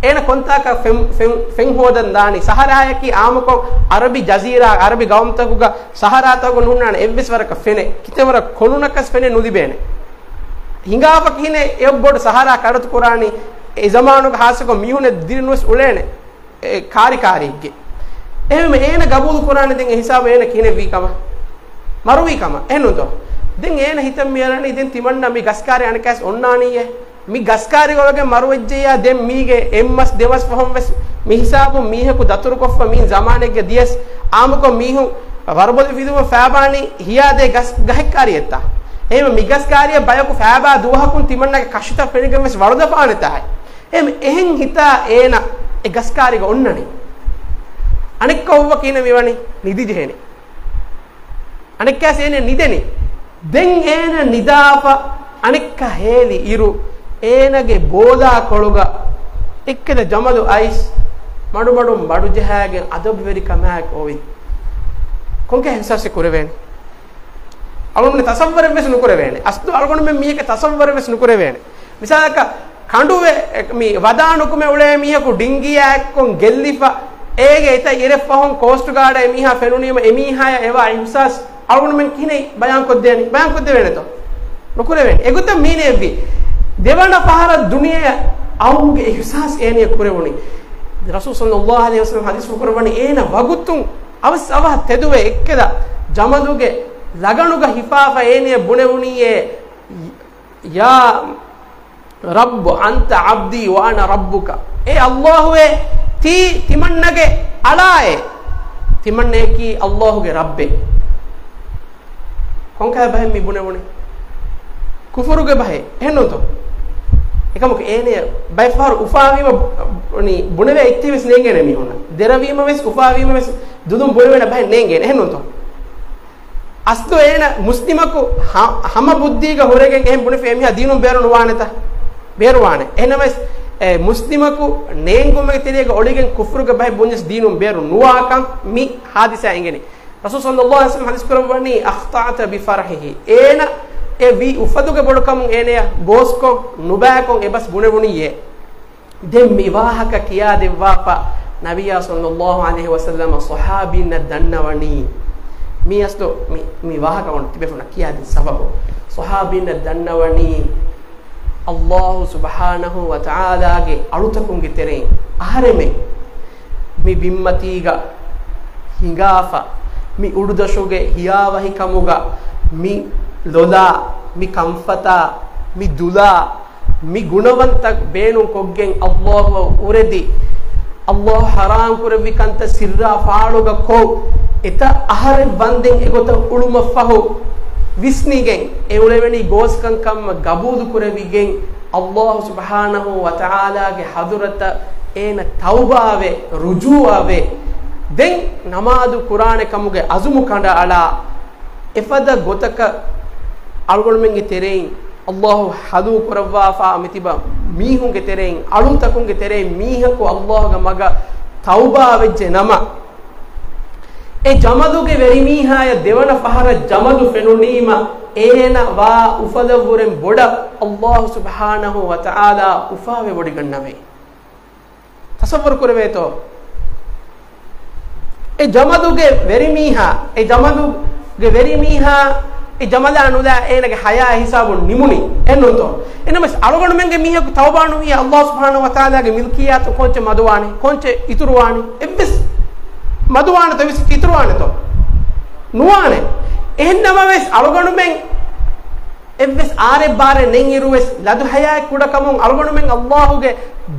އޭނަ ކޮންތާކަށް ފެން، ފެން، ފެން ހޯދަން ދާނީ؟ ސަހަރާއަކީ އާއްމުކޮށް އަރަބި ޖަޒީރާ، އަރަބި ގައުމުތަކުގަ ސަހަރާތަކުގަ ނުހުންނާނެ އެއްވެސް ވަރަކަށް ފެނެއް. ކިތަންމެ ވަރަކަށް ކޮނުނަކަސް ފެނެއް ނުލިބޭނެ. ހިނގާފަ ކިހިނެއް އެއޮށް ބޮޑު ސަހަރާ ކަޑައްތު ކުރާނީ؟ އެ ޒަމާނުގަ ހާއްސަކޮށް މީހުނެއް ދިރިނުވެސް އުޅޭނެ. އެ ކާރި ކާރީގެ. އެހެންވެ އޭނަ ގަބޫލު ކުރާނެ ދެން އެ ހިސާބު އޭނަ ކިހިނެއްވީ ކަމަށް؟ މަރުވީ ކަމަށް. އެހެންނުތޯ؟ ދެން އޭނަ ހިތަށް މިއަރަނީ ދެން ތިމަންނަ މި ގަސްކާރި އަނެއްކާވެސް އޮންނާނީއޭ. މި ގަސްކާރި އޮވެގެން މަރުވެއްޖެޔާ ދެން މީގެ އެއްމަސް ދެމަސް ފަހުން ވެސް މި ހިސާބުން މީހަކު ދަތުރުކޮށްފަ މި ޒަމާނެއްގަ ދިޔަސް އާއްމުކޮށް މީހުން ވަރުބަލި ފިލުވަން ފައިބާނީ ހިޔާދޭ ގަސް ގަހެއް ކާރިއަށްތާ؟ އެހެންވެ މި ގަސްކާރިއަށް ބަޔަކު ފައިބާ ދުވަހަކުން ތިމަންނަގެ ކަށިތައް ފެނިގެން ވެސް ވަޅުދަފާނެތާހެ. އެހެން އެހެން ހިތާ އޭނަ އެ ގަސްކާރިގަ އޮންނަނީ. އަނެއްކާ އޮއްވަ ކިހިނެއް މިވަނީ؟ ނިދިޖެހޭނެ. އަނެއްކާސް އޭނަ ނިދެނީ. ދެން އޭނަ ނިދާފަ އަނެއްކާ ހޭލި އިރު، އޭނަގެ ބޯލާ ކޮޅުގަ އެއްކެތަ ޖަމަލު އައިސް މަޑުމަޑުން މަޑުޖަހާގެން އަދަބުވެރިކަމާއެކު އޮވި. ކޮންކަހަލަ އިހްސާސެއް ކުރެވޭނެ؟ އަޅުގަނޑުމެން ތަސައްވަރެއް ވެސް ނުކުރެވޭނެ. އަސްލު އަޅުގަނޑުމެން މީހަކަށް ތަސައްވަރެއް ވެސް ނުކުރެވޭނެ. މިސާލަކަށް، ކަނޑުވެ، މި ވަދާނުކުމެ އުޅޭ މީހަކު ޑިންގީއާ އެއްކޮށް ގެއްލިފަ، އޭގެ އެތައް އިރެއް ފަހުން ކޯސްޓް ގާޑަށް އެމީހާ ފެނުނީމަ، އެމީހާޔަށް އެވާ އިހުސާސް އަޅުގަނޑުމެން ކިހިނެއް ބަޔާންކޮށްދޭނީ؟ ބަޔާންކޮށްދެވޭނެތޯ؟ ނުކުރެވޭނެ. އެގޮތަށް މީނައެއްވި. ދެވަނަ ފަހަރަށް ދުނިޔެއަށް އައުމުގެ އިހުސާސް އޭނަޔަށް ކުރެވުނީ. ރަސޫލު ޞައްލައްލާހު ޢަލައިހި ވަސައްލަމަ ޙަދީޘް ކުރައްވަނީ އޭނަ ވަގުތުން އަވަސް އަވަހަށް ތެދުވެ އެއްކެތަ ޖަމަލުގެ ލަގަނުގަ ހިފާފަ އޭނަޔަށް ބުނެވުނީއޭ، يا رب أنت عبدي وأنا ربك. އޭ ﷲ އޭ، ތީ ތިމަންނަގެ އަޅާއޭ، ތިމަންނަޔަކީ ﷲ ގެ ރައްބޭ. ކޮންކަހަލަ ބަހެއް މި ބުނެވުނީ؟ ކުފުރުގެ ބަހެއް. އެހެންނޫންތޯ؟ އެކަމަކު އޭނަޔަށް ބައެއް ފަހަރު އުފާވީމަ، ނީ، ބުނެވޭ އެއްޗެއް ވެސް ނޭނގޭނެ މީހުންނަށް. ދެރަވީމަ ވެސް، އުފާވީމަ ވެސް ދުލުން ބުނެވޭނެ ބަހެއް ނޭނގޭނެ. އެހެންނޫންތޯ؟ އަސްލު އޭނަ މުސްލިމަކު ހަ-، ހަމަ ބުއްދީގަ ހުރެގެން އެހެން ބުނެފި އެމީހާ ދީނުން ބޭރު ނުވާނެތަ؟ ބޭރުވާނެ. އެހެނަމަވެސް، އެ، މުސްލިމަކު ނޭނގުމެއްގެ ތެރޭގަ އޮޅިގެން ކުފުރުގެ ބަހެއް ބުންޏަސް ދީނުން ބޭރު ނުވާކަން މި ހާދިސާ އެނގެނީ. ރަސޫލު ޞައްލައްލާހު ޢަލައިހި ވަސައްލަމަ ޙަދީޘް ކުރައްވަނީ، أخطأت بفرحه. އޭނަ އެ ވީ އުފަދުގެ ބޮޑުކަމުން އޭނަޔަށް ގޯސްކޮށް ނުބައިކޮށް އެބަސް ބުނެވުނީއޭ. ދެން މި ވާހަކަ ކިޔާދެއްވާފަ، ނަބިއްޔާ ޞައްލައްލާހު ޢަލައިހި ވަސައްލަމަ ޞަޙާބީންނަށް ދަންނަވަނީ. މީ އަސްލު މި، މި ވާހަކަ އޮންނަ ތިބޭފުޅުންނަށް ކިޔާދިން ސަބަބު. ޞަޙާބީންނަށް ދަންނަވަނީ، ﷲ ސުބްޙާނަހޫ ވަތަޢާލާގެ އަޅުތަކުންގެ ތެރެއިން އަހަރެމެން މި ބިންމަތީގަ ހިނގާފަ، މި އުޑުދަށުގެ ހިޔާވަހިކަމުގަ މި ލޮލާ، މި ކަންފަތާ، މި ދުލާ، މި ގުނަވަންތައް ބޭނުންކޮށްގެން ﷲ އަށް އުރެދި، ﷲ ޙަރާމް ކުރެއްވި ކަންތައް ސިއްރާ ފާޅުގަ ކޮށް، އެތައް އަހަރެއް ވަންދެން އެގޮތަށް އުޅުމަށްފަހު، ވިސްނިގެން އެ އުޅެވެނީ ގޯސްކަން ކަމަށް ގަބޫލު ކުރެވިގެން، ﷲ ސުބްޙާނަހޫ ވަތަޢާލާގެ ޙަޟުރަތަށް އޭނަ ތައުބާވެ، ރުޖޫޢަވެ، ދެން ނަމާދު ކުރާނެ ކަމުގެ ޢަޒުމު ކަނޑައަޅާ، އެފަދަ ގޮތަކަށް އަޅުގަނޑުމެންގެ ތެރެއިން ﷲ ޙަލޫ ކުރައްވާފާ މިތިބަ މީހުންގެ ތެރެއިން، އަޅުތަކުންގެ ތެރެއިން މީހަކު ﷲގެ މަގަށް ތައުބާ ވެއްޖެ ނަމަ، އެ ޖަމަލުގެ ވެރިމީހާޔަށް ދެވަނަ ފަހަރަށް ޖަމަލު ފެނުނީމަ، އޭނަ ވާ އުފަލަށްވުރެން ބޮޑަށް އައްލާހު ސުބްޙާނަހު ވަތަޢާލާ އުފާވެވޮޑިގަންނަވޭ. ތަޞައްވަރު ކުރެވޭތޯ؟ އެ ޖަމަލުގެ ވެރިމީހާ، އެ ޖަމަލުގެ ވެރިމީހާ، އެ ޖަމަލާ ނުލާ އޭނަގެ ޙަޔާތް ހިސާބުން ނިމުނީ. އެއްނުތޯ؟ އެނަމަސް އަޅުގަނޑުމެންގެ މީހަކު ތައުބާ ނުވިޔާ އައްލާހު ސުބްޙާނަހު ވަތަޢާލާގެ މިލްކިއްޔާތު ކޮންޗެއް މަދުވާނީ؟ ކޮންޗެއް އިތުރުވާނީ؟ އެއްވެސް މަދުވާނެތޯ؟ އެއްވެސް އިތުރުވާނެތޯ؟ ނުވާނެ. އެހެންނަމަވެސް އަޅުގަނޑުމެން އެއްވެސް އާރެއް ބާރެއް ނެތް އިރުވެސް ލަދު ޙަޔާތް ކުޑަކަމުން އަޅުގަނޑުމެން އައްލާހުގެ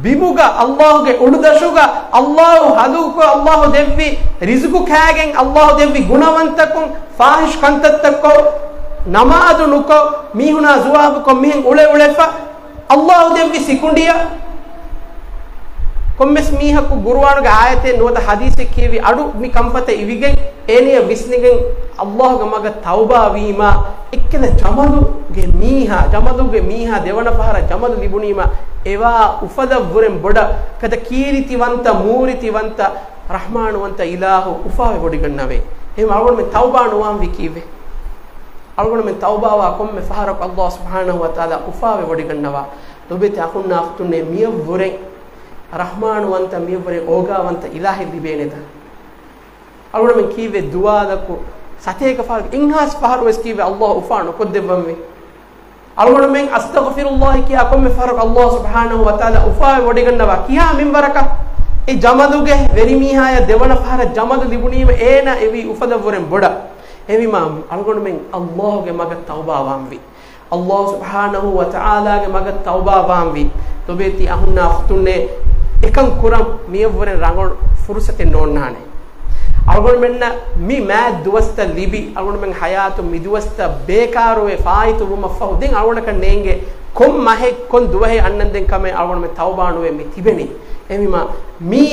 ބިމުގަ، އައްލާހުގެ އުޑުދަށުގަ، އައްލާހު ހަލުޤުކޮށް، އައްލާހު ދެއްވި ރިޒުޤު ކާގެން، އައްލާހު ދެއްވި ގުނަވަންތަކުން، ފާޙިޝް ކަންތައްތައްކޮށް، ނަމާދު ނުކޮށް، މީހުނާ ޒުވާބުކޮށް، މިހެން އުޅެ އުޅެފަ، އައްލާހު ދެއްވި ސިކުނޑިއަށް ކޮންމެސް މީހަކު ޤުރުއާނުގެ އާޔަތެއް ނުވަތަ ޙަދީޘެއް ކިޔެވި އަޑު މި ކަންފަތަށް އިވިގެން، އޭނިއަށް ވިސްނިގެން އައްލާހުގެ މަގަށް ތައުބާ ވީމާ، އެއްކަލަ ޖަމަލުގެ މީހާ، ޖަމަލުގެ މީހާ ދެވަނަ ފަހަރަށް ޖަމަލު ލިބުނީމާ، އެވާ އުފަލަށްވުރެން ބޮޑަށް ކަދަ ކީރިތިވަންތަ، މޫރިތިވަންތަ، ރަޙްމާނުވަންތަ އިލާހު އުފާވެވޮޑިގަންނަވޭ. އެހެން އަޅުގަނޑުމެން ތައުބާ ނުވާންވީ ކީއްވެ؟ އަޅުގަނޑުމެން ތައުބާވާ ކޮންމެ ފަހަރަކު އައްލާހު ސުބްޙާނަހު ވަތަޢާލާ އުފާވެވޮޑިގަންނަވާ. ލޮބުވެތި އަޚުންނާ އުޚްތުންނޭ، މިއަށްވުރެން ރަޙްމާނުވަންތަ، މިއަށްވުރެން އޯގާވަންތަ އިލާހެއް ލިބޭނެތަ؟ އަޅުގަނޑުމެން ކީއްވެ ދުވާލަކު ސަތޭކަ ފަހަރު، އިންހާސް ފަހަރު ވެސް ކީއްވެ އައްލާހު އުފާ ނުކޮށްދެއްވަންވީ؟ އަޅުގަނޑުމެން އަސްތަޣްފިރުﷲ ކިޔާ ކޮންމެ ފަހަރަކު އައްލާހު ސުބްޙާނަހު ވަތަޢާލާ އުފާވެވޮޑިގަންނަވާ. ކިހާ މިންވަރަކަށް؟ އެ ޖަމަލުގެ ވެރިމީހާޔަށް ދެވަނަ ފަހަރަށް ޖަމަލު ލިބުނީމަ އޭނަ އެވީ އުފަލަށްވުރެން ބޮޑަށް. އެހެންވީމާ އަޅުގަނޑުމެން އައްލާހުގެ މަގަށް ތައުބާވާންވީ. އައްލާހު ސުބްޙާނަހު ވަތަޢާލާގެ މަގަށް ތައުބާވާންވީ. ލޮބުވެތި އަޚުންނާ އުޚްތުންނޭ، އެކަން ކުރަން މިއަށްވުރެން ރަނގަޅު ފުރުޞަތެއް ނޯންނާނެ. އަޅުގަނޑުމެންނަށް މި މާތް ދުވަސްތައް ލިބި، އަޅުގަނޑުމެން ޙަޔާތުން މި ދުވަސްތައް ބޭކާރުވެ ފާއިތުވުމަށްފަހު، ދެން އަޅުގަނޑަކަށް ނޭނގޭ ކޮން މަހެއް، ކޮން ދުވަހެއް އަންނަންދެން ކަމެއް އަޅުގަނޑުމެން ތައުބާ ނުވެ މި ތިބެނީ. އެހެންވީމާ މީ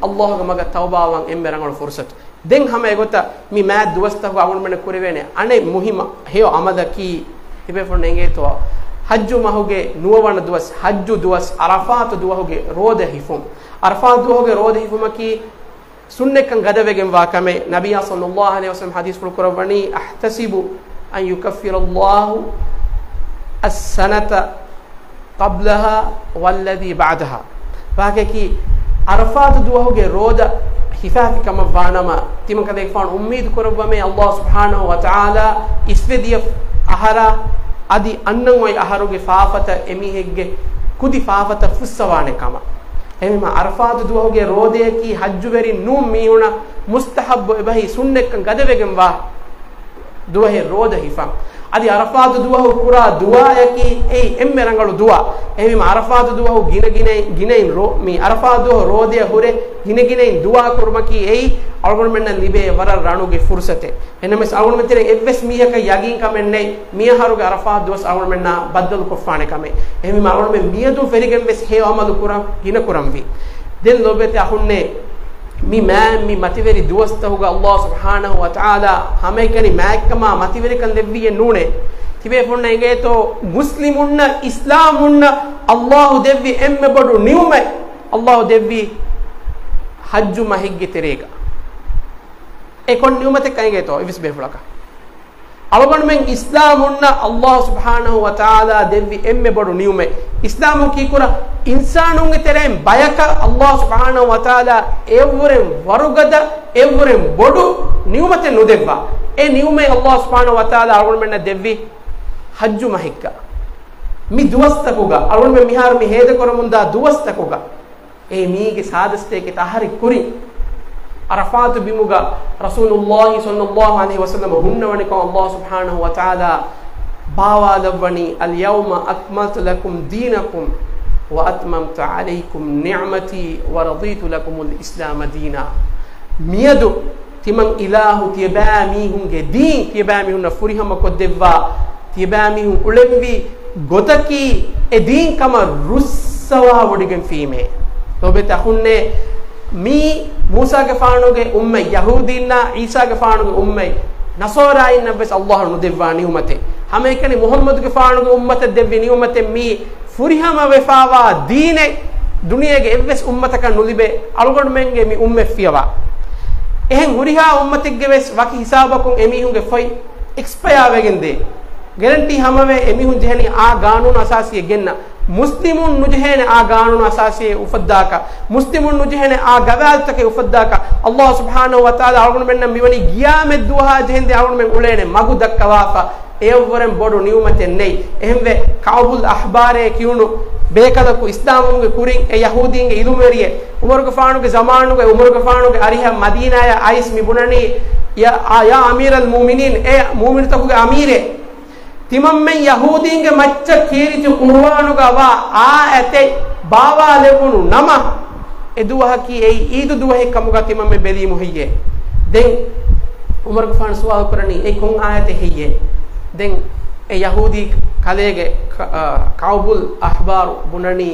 އައްލާހުގެ މަގަށް ތައުބާވާން އެންމެ ރަނގަޅު ފުރުޞަތު. ދެން ހަމަ އެގޮތަށް މި މާތް ދުވަސްތަކުގަ އަޅުގަނޑުމެންނަށް ކުރެވޭނެ އަނެއް މުހިއްމު ހެޔޮ ޢަމަލަކީ، ތިބޭފުޅުން އެނގޭތޯ، ޙައްޖު މަހުގެ ނުވަވަނަ ދުވަސް، ޙައްޖު ދުވަސް، ޢަރަފާތު ދުވަހުގެ ރޯދަ ހިފުން. ޢަރަފާތު ދުވަހުގެ ރޯދަ ހިފުމަކީ ސުންނަތްކަން ގަދަވެގެންވާ ކަމެއް. ނަބިއްޔާ ޞައްލައްލާހު ޢަލައިހި ވަސައްލަމަ ޙަދީޘްފުޅު ކުރައްވަނީ، "أحتسب أن يكفر الله السنة قبلها والتي بعدها." ވާހަކައަކީ، ޢަރަފާތު ދުވަހުގެ ރޯދަ ހިފާފި ކަމަށް ވާނަމަ، ތިމަން ކަލޭގެފާނު އުއްމީދު ކުރައްވަމޭ، އައްލާހު ސުބްޙާނަހު ވަތަޢާލާ އިސްވެދިޔަ އަހަރާ އަދި އަންނަން އޮތް އަހަރުގެ ފާފަތައް އެމީހެއްގެ ކުދި ފާފަތައް ފުއްސަވާނެ ކަމަށް. އެހެންވީމާ، ޢަރަފާތު ދުވަހުގެ ރޯދައަކީ ޙައްޖުވެރިން ނޫން މީހުނަށް މުސްތަޙައްބު އެބަހީ ސުންނަތްކަން ގަދަވެގެންވާ ދުވަހެއް ރޯދަ ހިފަން. އަދި ޢަރަފާތު ދުވަހު ކުރާ ދުޢާއަކީ އެއީ އެންމެ ރަނގަޅު ދުޢާ. އެހެންވީމާ، ޢަރަފާތު ދުވަހު ގިނަ ގިނައިން، ގިނައިން ރޯ-، މި ޢަރަފާތު ދުވަހު ރޯދައަށް ހުރެ ގިނަ ގިނައިން ދުޢާ ކުރުމަކީ އެއީ އަޅުގަނޑުމެންނަށް ލިބޭ ވަރަށް ރަނުގެ ފުރުޞަތެއް. އެހެންނަމަވެސް، އަޅުގަނޑުމެން ތެރެއިން އެއްވެސް މީހަކަށް ޔަގީންކަމެއް ނެތް، މިއަހަރުގެ ޢަރަފާތު ދުވަސް އަޅުގަނޑުމެންނާ ބައްދަލުކޮށްފާނެ ކަމެއް. އެހެންވީމާ، އަޅުގަނޑުމެން މިއަދުން ފެށިގެން ވެސް ހެޔޮ ޢަމަލު ކުރަން ގިނަ ކުރަންވީ. ދެން ލޯބިވެތި އަޚުންނޭ، މި މާތް، މި މަތިވެރި ދުވަސްތަކުގަ އައްލާހު ސުބްޙާނަހު ވަތަޢާލާ ހަމައެކަނި މާތްކަމާ މަތިވެރިކަން ދެއްވިއެއް ނޫނޭ. ތިބޭފުޅުންނަށް އެނގޭތޯ، މުސްލިމުންނަށް، އިސްލާމުންނަށް އައްލާހު ދެއްވި އެންމެ ބޮޑު ނިޢުމަތް، އައްލާހު ދެއްވީ ޙައްޖު މަހެއްގެ ތެރޭގަ. އެ ކޮން ނިޢުމަތެއްކަން އެނގޭތޯ އެއްވެސް ބޭފުޅަކަށް؟ އަޅުގަނޑުމެން އިސްލާމުންނަށް އައްލާހު ސުބްޙާނަހު ވަތަޢާލާ ދެއްވި އެންމެ ބޮޑު ނިޢުމަތް. އިސްލާމުން ކީކުރަން؟ އިންސާނުންގެ ތެރެއިން ބަޔަކަށް އައްލާހު ސުބްޙާނަހު ވަތަޢާލާ އެއަށްވުރެން ވަރުގަދަ، އެއަށްވުރެން ބޮޑު ނިޢުމަތެއް ނުދެއްވާ. އެ ނިޢުމަތް އައްލާހު ސުބްޙާނަހު ވަތަޢާލާ އަޅުގަނޑުމެންނަށް ދެއްވީ ޙައްޖު މަހެއްގަ. މި ދުވަސްތަކުގަ، އަޅުގަނޑުމެން މިހާރު މި ހޭދަކުރަމުންދާ ދުވަސްތަކުގަ، އެ މީގެ ސާދަސްތޭކެތަ އަހަރެއް ކުރިން، ޢަރަފާތު ބިމުގަ ރަސޫލުﷲ ޞައްލަﷲ ޢަލައިހި ވަސައްލަމަ ހުންނަވަނިކޮށް، އައްލާހު ސުބްޙާނަހު ވަތަޢާލާ ބާވާލައްވަނީ، "اليوم أكملت لكم دينكم وأتممت عليكم نعمتي ورضيت لكم الإسلام دينا." މިއަދު ތިމަން އިލާހު ތިޔަބައިމީހުންގެ ދީން ތިޔަބައިމީހުންނަށް ފުރިހަމަކޮށްދެއްވާ، ތިޔަބައިމީހުން އުޅެންވީ ގޮތަކީ އެ ދީން ކަމަށް ރުއްސަވާވޮޑިގެންފީމޭ. ލޯބިވެތި އަޚުންނޭ، މީ މޫސާގެފާނުގެ އުއްމަތް، ޔަހޫދީންނާ ޢީސާގެފާނުގެ އުއްމަތް، ނަޞާރާއިންނަށްވެސް އައްލާހު ނުދެއްވާ ނިޢުމަތެއް. ހަމައެކަނި މުޙައްމަދުގެފާނުގެ އުއްމަތަށް ދެއްވި ނިޢުމަތެއް މީ ފުރިހަމަވެފާވާ ދީނެއް ދުނިޔޭގެ އެއްވެސް އުއްމަތަކަށް ނުލިބޭ، އަޅުގަނޑުމެންގެ މި އުއްމަތް ފިޔަވާ. އެހެން ހުރިހާ އުއްމަތެއްގެ ވެސް ވަކި ހިސާބަކުން އެމީހުންގެ ފޮތް އެކްސްޕަޔާ ވެގެން ދޭ. ގެރެންޓީ ހަމަވޭ އެމީހުން ޖެހެނީ އާ ގާނޫނު އަސާސީއެއް ގެންނަ. މުސްލިމުން ނުޖެހޭނެ އާ ގާނޫނު އަސާސީއެއް އުފައްދާކަށް. މުސްލިމުން ނުޖެހޭނެ އާ ގަވާއިދުތަކެއް އުފައްދާކަށް. އައްލާހު ސުބްޙާނަހު ވަތަޢާލާ އަޅުގަނޑުމެންނަށް މިވަނީ ގިޔާމަތް ދުވަހާ ޖެހެންދެން އަޅުގަނޑުމެން އުޅޭނެ މަގު ދައްކަވާފަ. އެއަށްވުރެން ބޮޑު ނިޢުމަތެއް ނެތް. އެހެންވެ، ކަޢުބުލް އަޙްބާރޭ ކިޔުނު ބޭކަލަކު އިސްލާމްވުމުގެ ކުރިން އެ ޔަހޫދީންގެ އިލުމުވެރިއެއް. ޢުމަރުގެފާނުގެ ޒަމާނުގައި، ޢުމަރުގެފާނުގެ އަރިހަށް މަދީނާޔަށް އައިސް މި ބުނަނީ، ޔާ، އާ، ޔާ އަމީރަލް މުއުމިނީން، އޭ މުއުމިނުތަކުގެ އަމީރޭ. ތިމަންމެން ޔަހޫދީންގެ މައްޗަށް ކީރިތި ޤުރުއާނުގަ ވާ އާޔަތެއް ބާވާލެއްވުނު ނަމަ، އެ ދުވަހަކީ އެއީ އީދު ދުވަހެއް ކަމުގަ ތިމަންމެން ބެލީމު ހެއްޔޭ؟ ދެން ޢުމަރުގެފާނު ސުވާލު ކުރަނީ، އެ ކޮން އާޔަތެއް ހެއްޔޭ؟ ދެން އެ ޔަހޫދީ ކަލޭގެ ކަ-، އަ، ކަޢުބުލް އަޙްބާރު ބުނަނީ،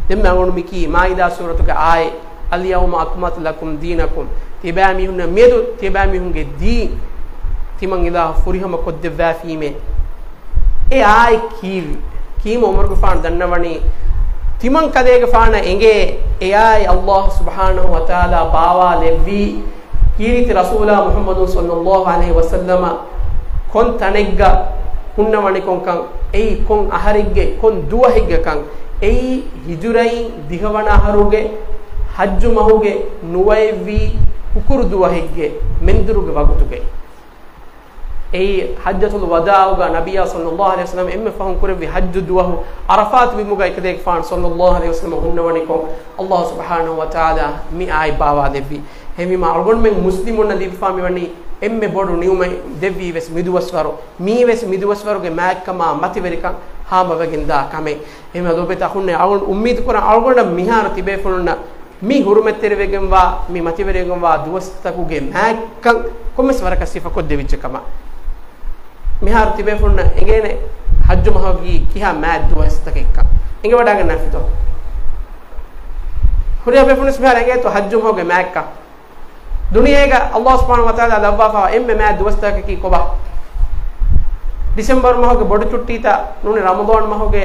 ދެންމެ އަޅުގަނޑު މިކީ މާއިދާ ސޫރަތުގެ އާޔަތް، اليوم أكملت لكم دينكم، ތިބާމީހުންނަށް މިއަދު ތިބާމީހުންގެ ދީން ތިމަން އިލާހު ފުރިހަމަ ކޮށްދެއްވާފީމޭ. އެ އާޔަތް ކީއްވި؟ ކީމަ ޢުމަރުގެފާނު ދަންނަވަނީ، ތިމަން ކަލޭގެފާނަށް އެނގޭ އެ އާޔަތް އައްލާހު ސުބްޙާނަހު ވަތަޢާލާ ބާވާލެއްވީ، ކީރިތި ރަސޫލާ މުޙައްމަދު ޞައްލައްލާހު ޢަލައިހި ވަސައްލަމަ ކޮން ތަނެއްގަ ހުންނަވަނިކޮންކަން، އެއީ ކޮން އަހަރެއްގެ ކޮން ދުވަހެއްގެކަން، އެއީ ހިޖުރައިން ދިހަވަނަ އަހަރުގެ ޙައްޖު މަހުގެ ނުވައެއްވީ ހުކުރު ދުވަހެއްގެ މެންދުރުގެ ވަގުތުގައި. އެއީ ޙައްޖަތުލް ވަދާޢުގަ ނަބިއްޔާ ޞައްލައްލާހު ޢަލައިހި ވަސައްލަމަ އެންމެ ފަހުން ކުރެއްވި ޙައްޖު ދުވަހު ޢަރަފާތު ބިމުގަ އެކަލޭގެފާނު ޞައްލައްލާހު ޢަލައިހި ވަސައްލަމަ ހުންނަވަނިކޮށް، އައްލާހު ސުބްޙާނަހު ވަތަޢާލާ މި އާޔަތް ބާވާލެއްވި. އެހެންވީމަ، އަޅުގަނޑުމެން މުސްލިމުންނަށް ލިބިފާ މިވަނީ އެންމެ ބޮޑު ނިޢުމަތް ދެއްވީ ވެސް މި ދުވަސްވަރު، މީ ވެސް މި ދުވަސްވަރުގެ މާތްކަމާ މަތިވެރިކަން ހާމަވެގެން ދާ ކަމެއް. އެހެންވެ، ލޯބިވެތި އަޚުންނޭ، އަޅުގަނޑު އުއްމީދު ކުރަން، އަޅުގަނޑަށް މިހާރު ތިބޭފުޅުންނަށް މި ހުރުމަތްތެރިވެގެންވާ، މި މަތިވެރިވެގެންވާ ދުވަސްތަކުގެ މާތްކަން ކޮންމެސް ވަރަކަށް ސިފަކޮށްދެވިއްޖެ ކަމަށް. މިހާރު ތިބޭފުޅުންނަށް އެނގޭނެ ޙައްޖު މަހަކީ ކިހާ މާތް ދުވަސްތަކެއްކަން. އެނގިވަޑައިގަންނަވާފިތޯ؟ ހުރިހާ ބޭފުޅުންވެސް މިހާރު އެނގޭތޯ ޙައްޖު މަހުގެ މާތްކަން؟ ދުނިޔޭގަ އައްލާހު ސުބްޙާނަހު ވަތަޢާލާ ލައްވާފައިވާ އެންމެ މާތް ދުވަސްތަކަކީ ކޮބާ؟ ޑިސެމްބަރު މަހުގެ ބޮޑު ޗުއްޓީތައް ނޫނީ ރަމަޟާން މަހުގެ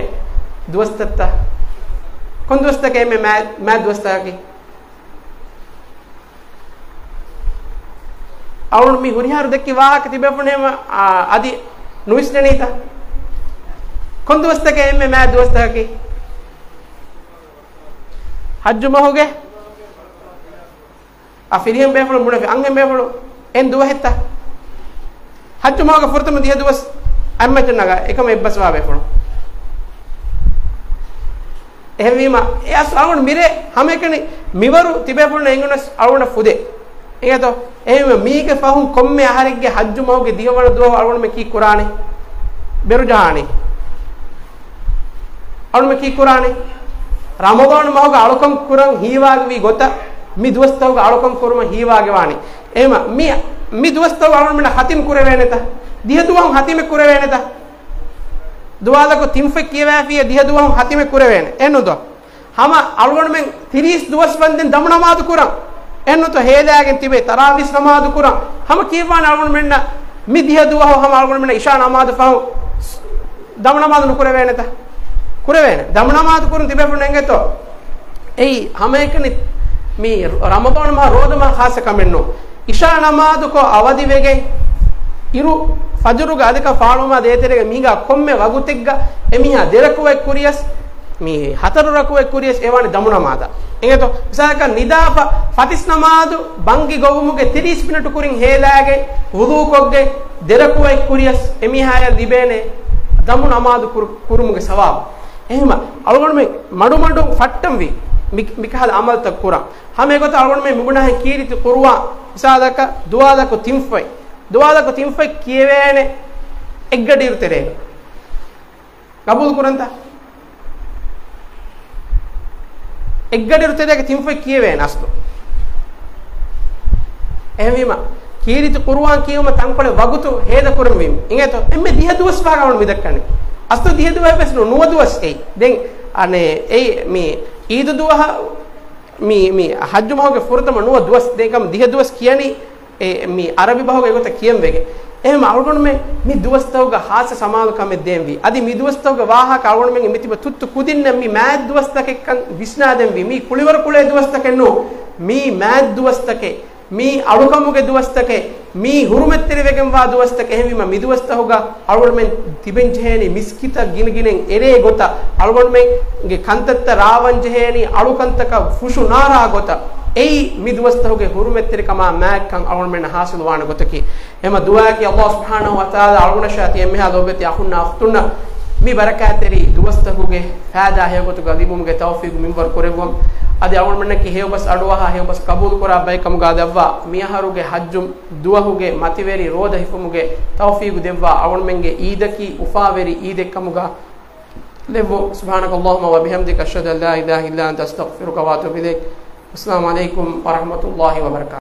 ދުވަސްތައްތަ؟ ކޮން ދުވަސްތަކެއް އެންމެ މާތް، މާތް ދުވަސްތަކަކީ؟ އަޅުން މި ހުރިހާރު ދެއްކި ވާހަކަ ތިބޭފުޅުން ހަމަ، އާ، އަދި ނުވިސްނެނީތަ؟ ކޮން ދުވަސްތަކެއް އެންމެ މާތް ދުވަސްތަކަކީ؟ ޙައްޖު މަހުގެ އަ، ފިރިހެން ބޭފުޅުން ބުނެފި، އަންހެން ބޭފުޅުން އެން ދުވަހެއްތަ؟ ޙައްޖު މަހުގެ ފުރަތަމަ ދިހަ ދުވަސް އަތްމައްޗަށް ނަގާ، އެކަމަށް އެއްބަސްވާ ބޭފުޅުން. އެހެންވީމަ، އެ އަސް އަޅުގަނޑު މިރޭ ހަމައެކަނި މިވަރު ތިބޭފުޅުންނަށް އެނގުނަސް އަޅުގަނޑަށް ފުދޭ. އެނގޭތޯ؟ އެހެންވީމަ، މީގެ ފަހުން ކޮންމެ އަހަރެއްގެ ޙައްޖު މަހުގެ ދިހަވަނަ ދުވަހު އަޅުގަނޑުމެން ކީއްކުރާނެ؟ ބެރުޖަހާނީ. އަޅުމެ ކީއްކުރާނެ؟ ރަމަޟާން މަހުގަ އަޅުކަން ކުރަން ހީވާގެވީ ގޮތަށް، މި ދުވަސްތަކުގަ އަޅުކަން ކުރުމަށް ހީވާގެވާނީ. އެހެމަ މި، މި ދުވަސްތަކު އަޅުމެންނަށް ޚަތިމް ކުރެވޭނެތަ؟ ދިހަ ދުވަހުން ޚަތިމެއް ކުރެވޭނެތަ؟ ދުވާލަކު ތިންފަތް ކިޔަވައިފިއްޔާ ދިހަ ދުވަހުން ޚަތިމެއް ކުރެވޭނެ. އެއްނުދޯ؟ ހަމަ އަޅުގަނޑުމެން ތިރީސް ދުވަސް ވަންދެން ދަމު ނަމާދު ކުރަން. އެއްނުތޯ ހޭލާގެން ތިބޭ ތަރާވީސް ނަމާދު ކުރަން. ހަމަ ކީއްވާނެ އަޅުގަނޑުމެންނަށް މި ދިހަ ދުވަހު ހަމަ އަޅުގަނޑުމެންނަށް އިޝާ ނަމާދު ފަހު ދަމު ނަމާދު ނުކުރެވޭނެތަ؟ ކުރެވޭނެ. ދަމު ނަމާދު ކުރުން ތިބޭފުޅުން އެނގޭތޯ؟ އެއީ ހަމައެކަނި މި ރަމަޟާން މަހަ ރޯދަ މަހަ ޚާއްޞަ ކަމެއް ނޫން. އިޝާ ނަމާދުކޮށް އަވަދިވެގެން އިރު ފަޖުރުގެ އަލިކަށް ފާޅުވުމާ ދޭތެރޭގަ މީގާ ކޮންމެ ވަގުތެއްގަ އެމީހާ ދެ ރަކުޢަތް ކުރިޔަސް، މި ހަތަރު ރަކުޢަތް ކުރިޔަސް އެވާނެ ދަމު ނަމާދަށް. އެނގޭތޯ؟ މިސާލަކަށް ނިދާފަ ފަތިސް ނަމާދު ބަންގި ގޮވުމުގެ ތިރީސް މިނެޓު ކުރިން ހޭލާގެން ވުޟޫކޮށްގެން ދެ ރަކުޢަތް ކުރިޔަސް އެމީހާޔަށް ލިބޭނެ ދަމު ނަމާދު ކުރު-، ކުރުމުގެ ސަވާބު. އެހެމަ އަޅުގަނޑުމެން މަޑުމަޑުން ފައްޓަންވީ މި-، މިކަހަލަ އަމަލްތައް ކުރަން. ހަމަ އެގޮތަށް އަޅުގަނޑުމެން މިބުނާހެން ކީރިތި ޤުރުއާން މިސާލަކަށް ދުވާލަކު ތިންފަތް، ދުވާލަކު ތިންފަތް ކިޔެވޭނެ އެއްގަޑިއިރު ތެރޭގަ. ގަބޫލު ކުރަންތަ؟ އެއްގަޑިއިރު ތެރޭގަ ތިންފަތް ކިޔެވޭނެ އަސްލު. އެހެންވީމަ، ކީރިތި ޤުރުއާން ކިޔެވުމަށް ތަންކޮޅެއް ވަގުތު ހޭދަ ކުރަންވީމަ. އިނގޭތޯ؟ އެންމެ ދިހަ ދުވަސް ވާގަނޑު މި ދައްކަނީ. އަސްލު ދިހަ ދުވަހެއް ވެސް ނު-، ނުވަ ދުވަސް އެއީ. ދެން އަނެއް އެއީ މި އީދު ދުވަހަށް މި، މި ޙައްޖު މަހުގެ ފުރަތަމަ ނުވަ ދުވަސް ދޭކަމަށް ދިހަ ދުވަސް ކިޔަނީ، އެ، މި ޢަރަބި ބަހުގެ ގޮތަށް ކިޔަން ވެގެން. އެހެން އަޅުގަނޑުމެން މި ދުވަސްތަކުގަ ޚާއްޞަ ސަމާލުކަމެއް ދޭންވީ. އަދި މި ދުވަސްތަކުގެ ވާހަކަ އަޅުގަނޑުމެންގެ މިތިބަ ތުއްތު ކުދިންނަށް މި މާތް ދުވަސްތަކެއްކަން ވިސްނާދޭންވީ. މީ ކުޅިވަރު ކުޅޭ ދުވަސްތަކެއް ނޫން. މީ މާތް ދުވަސްތަކެއް. މީ އަޅުކަމުގެ ދުވަސްތަކެއް، މީ ހުރުމަތްތެރިވެގެންވާ ދުވަސްތަކެއް. އެހެންވީމަ މި ދުވަސްތަކުގަ އަޅުގަނޑުމެން ތިބެން ޖެހޭނީ މިސްކިތަށް ގިނަގިނައިން އެރޭ ގޮތަށް، އަޅުގަނޑުމެންގެ ކަންތައްތައް ރާވަން ޖެހޭނީ އަޅުކަންތަކަށް ފުށު ނާރާ ގޮތަށް. އެއީ މި ދުވަސްތަކުގެ ހުރުމަތްތެރިކަމާ މާތްކަން އަޅުގަނޑުމެންނަށް ހާސިލުވާނެ ގޮތަކީ. އެމަ ދުޢާއަކީ ﷲ ސުބްޙާނަހޫ ވަތަޢާލާ އަޅުގަނޑަށާ ތި އެންމެހާ ލޯބިވެތި އަޚުންނާ އުޚްތުންނަށް މި ބަރަކާތްތެރި ދުވަސްތަކުގެ ފައިދާ ހެޔޮގޮތުގަ ލިބުމުގެ ތައުފީގު މިންވަރު ކުރެއްވުން. އަދި އަޅުގަނޑުމެންނަކީ ހެޔޮބަސް އަޑުއަހާ ހެޔޮބަސް ޤަބޫލުކުރާ ބައެއްކަމުގަ ލައްވާ، މިއަހަރުގެ ޙައްޖު ދުވަހުގެ މަތިވެރި ރޯދަ ހިފުމުގެ ތައުފީގު ދެއްވާ، އަޅުގަނޑުމެންގެ ޢީދަކީ އުފާވެރި ޢީދެއްކަމުގަ ލެއްވުން. سبحانك اللهم وبحمدك، أشهد أن لا إله إلا أنت، أستغفرك وأتوب إليك. السلام عليكم ورحمة الله وبركاته.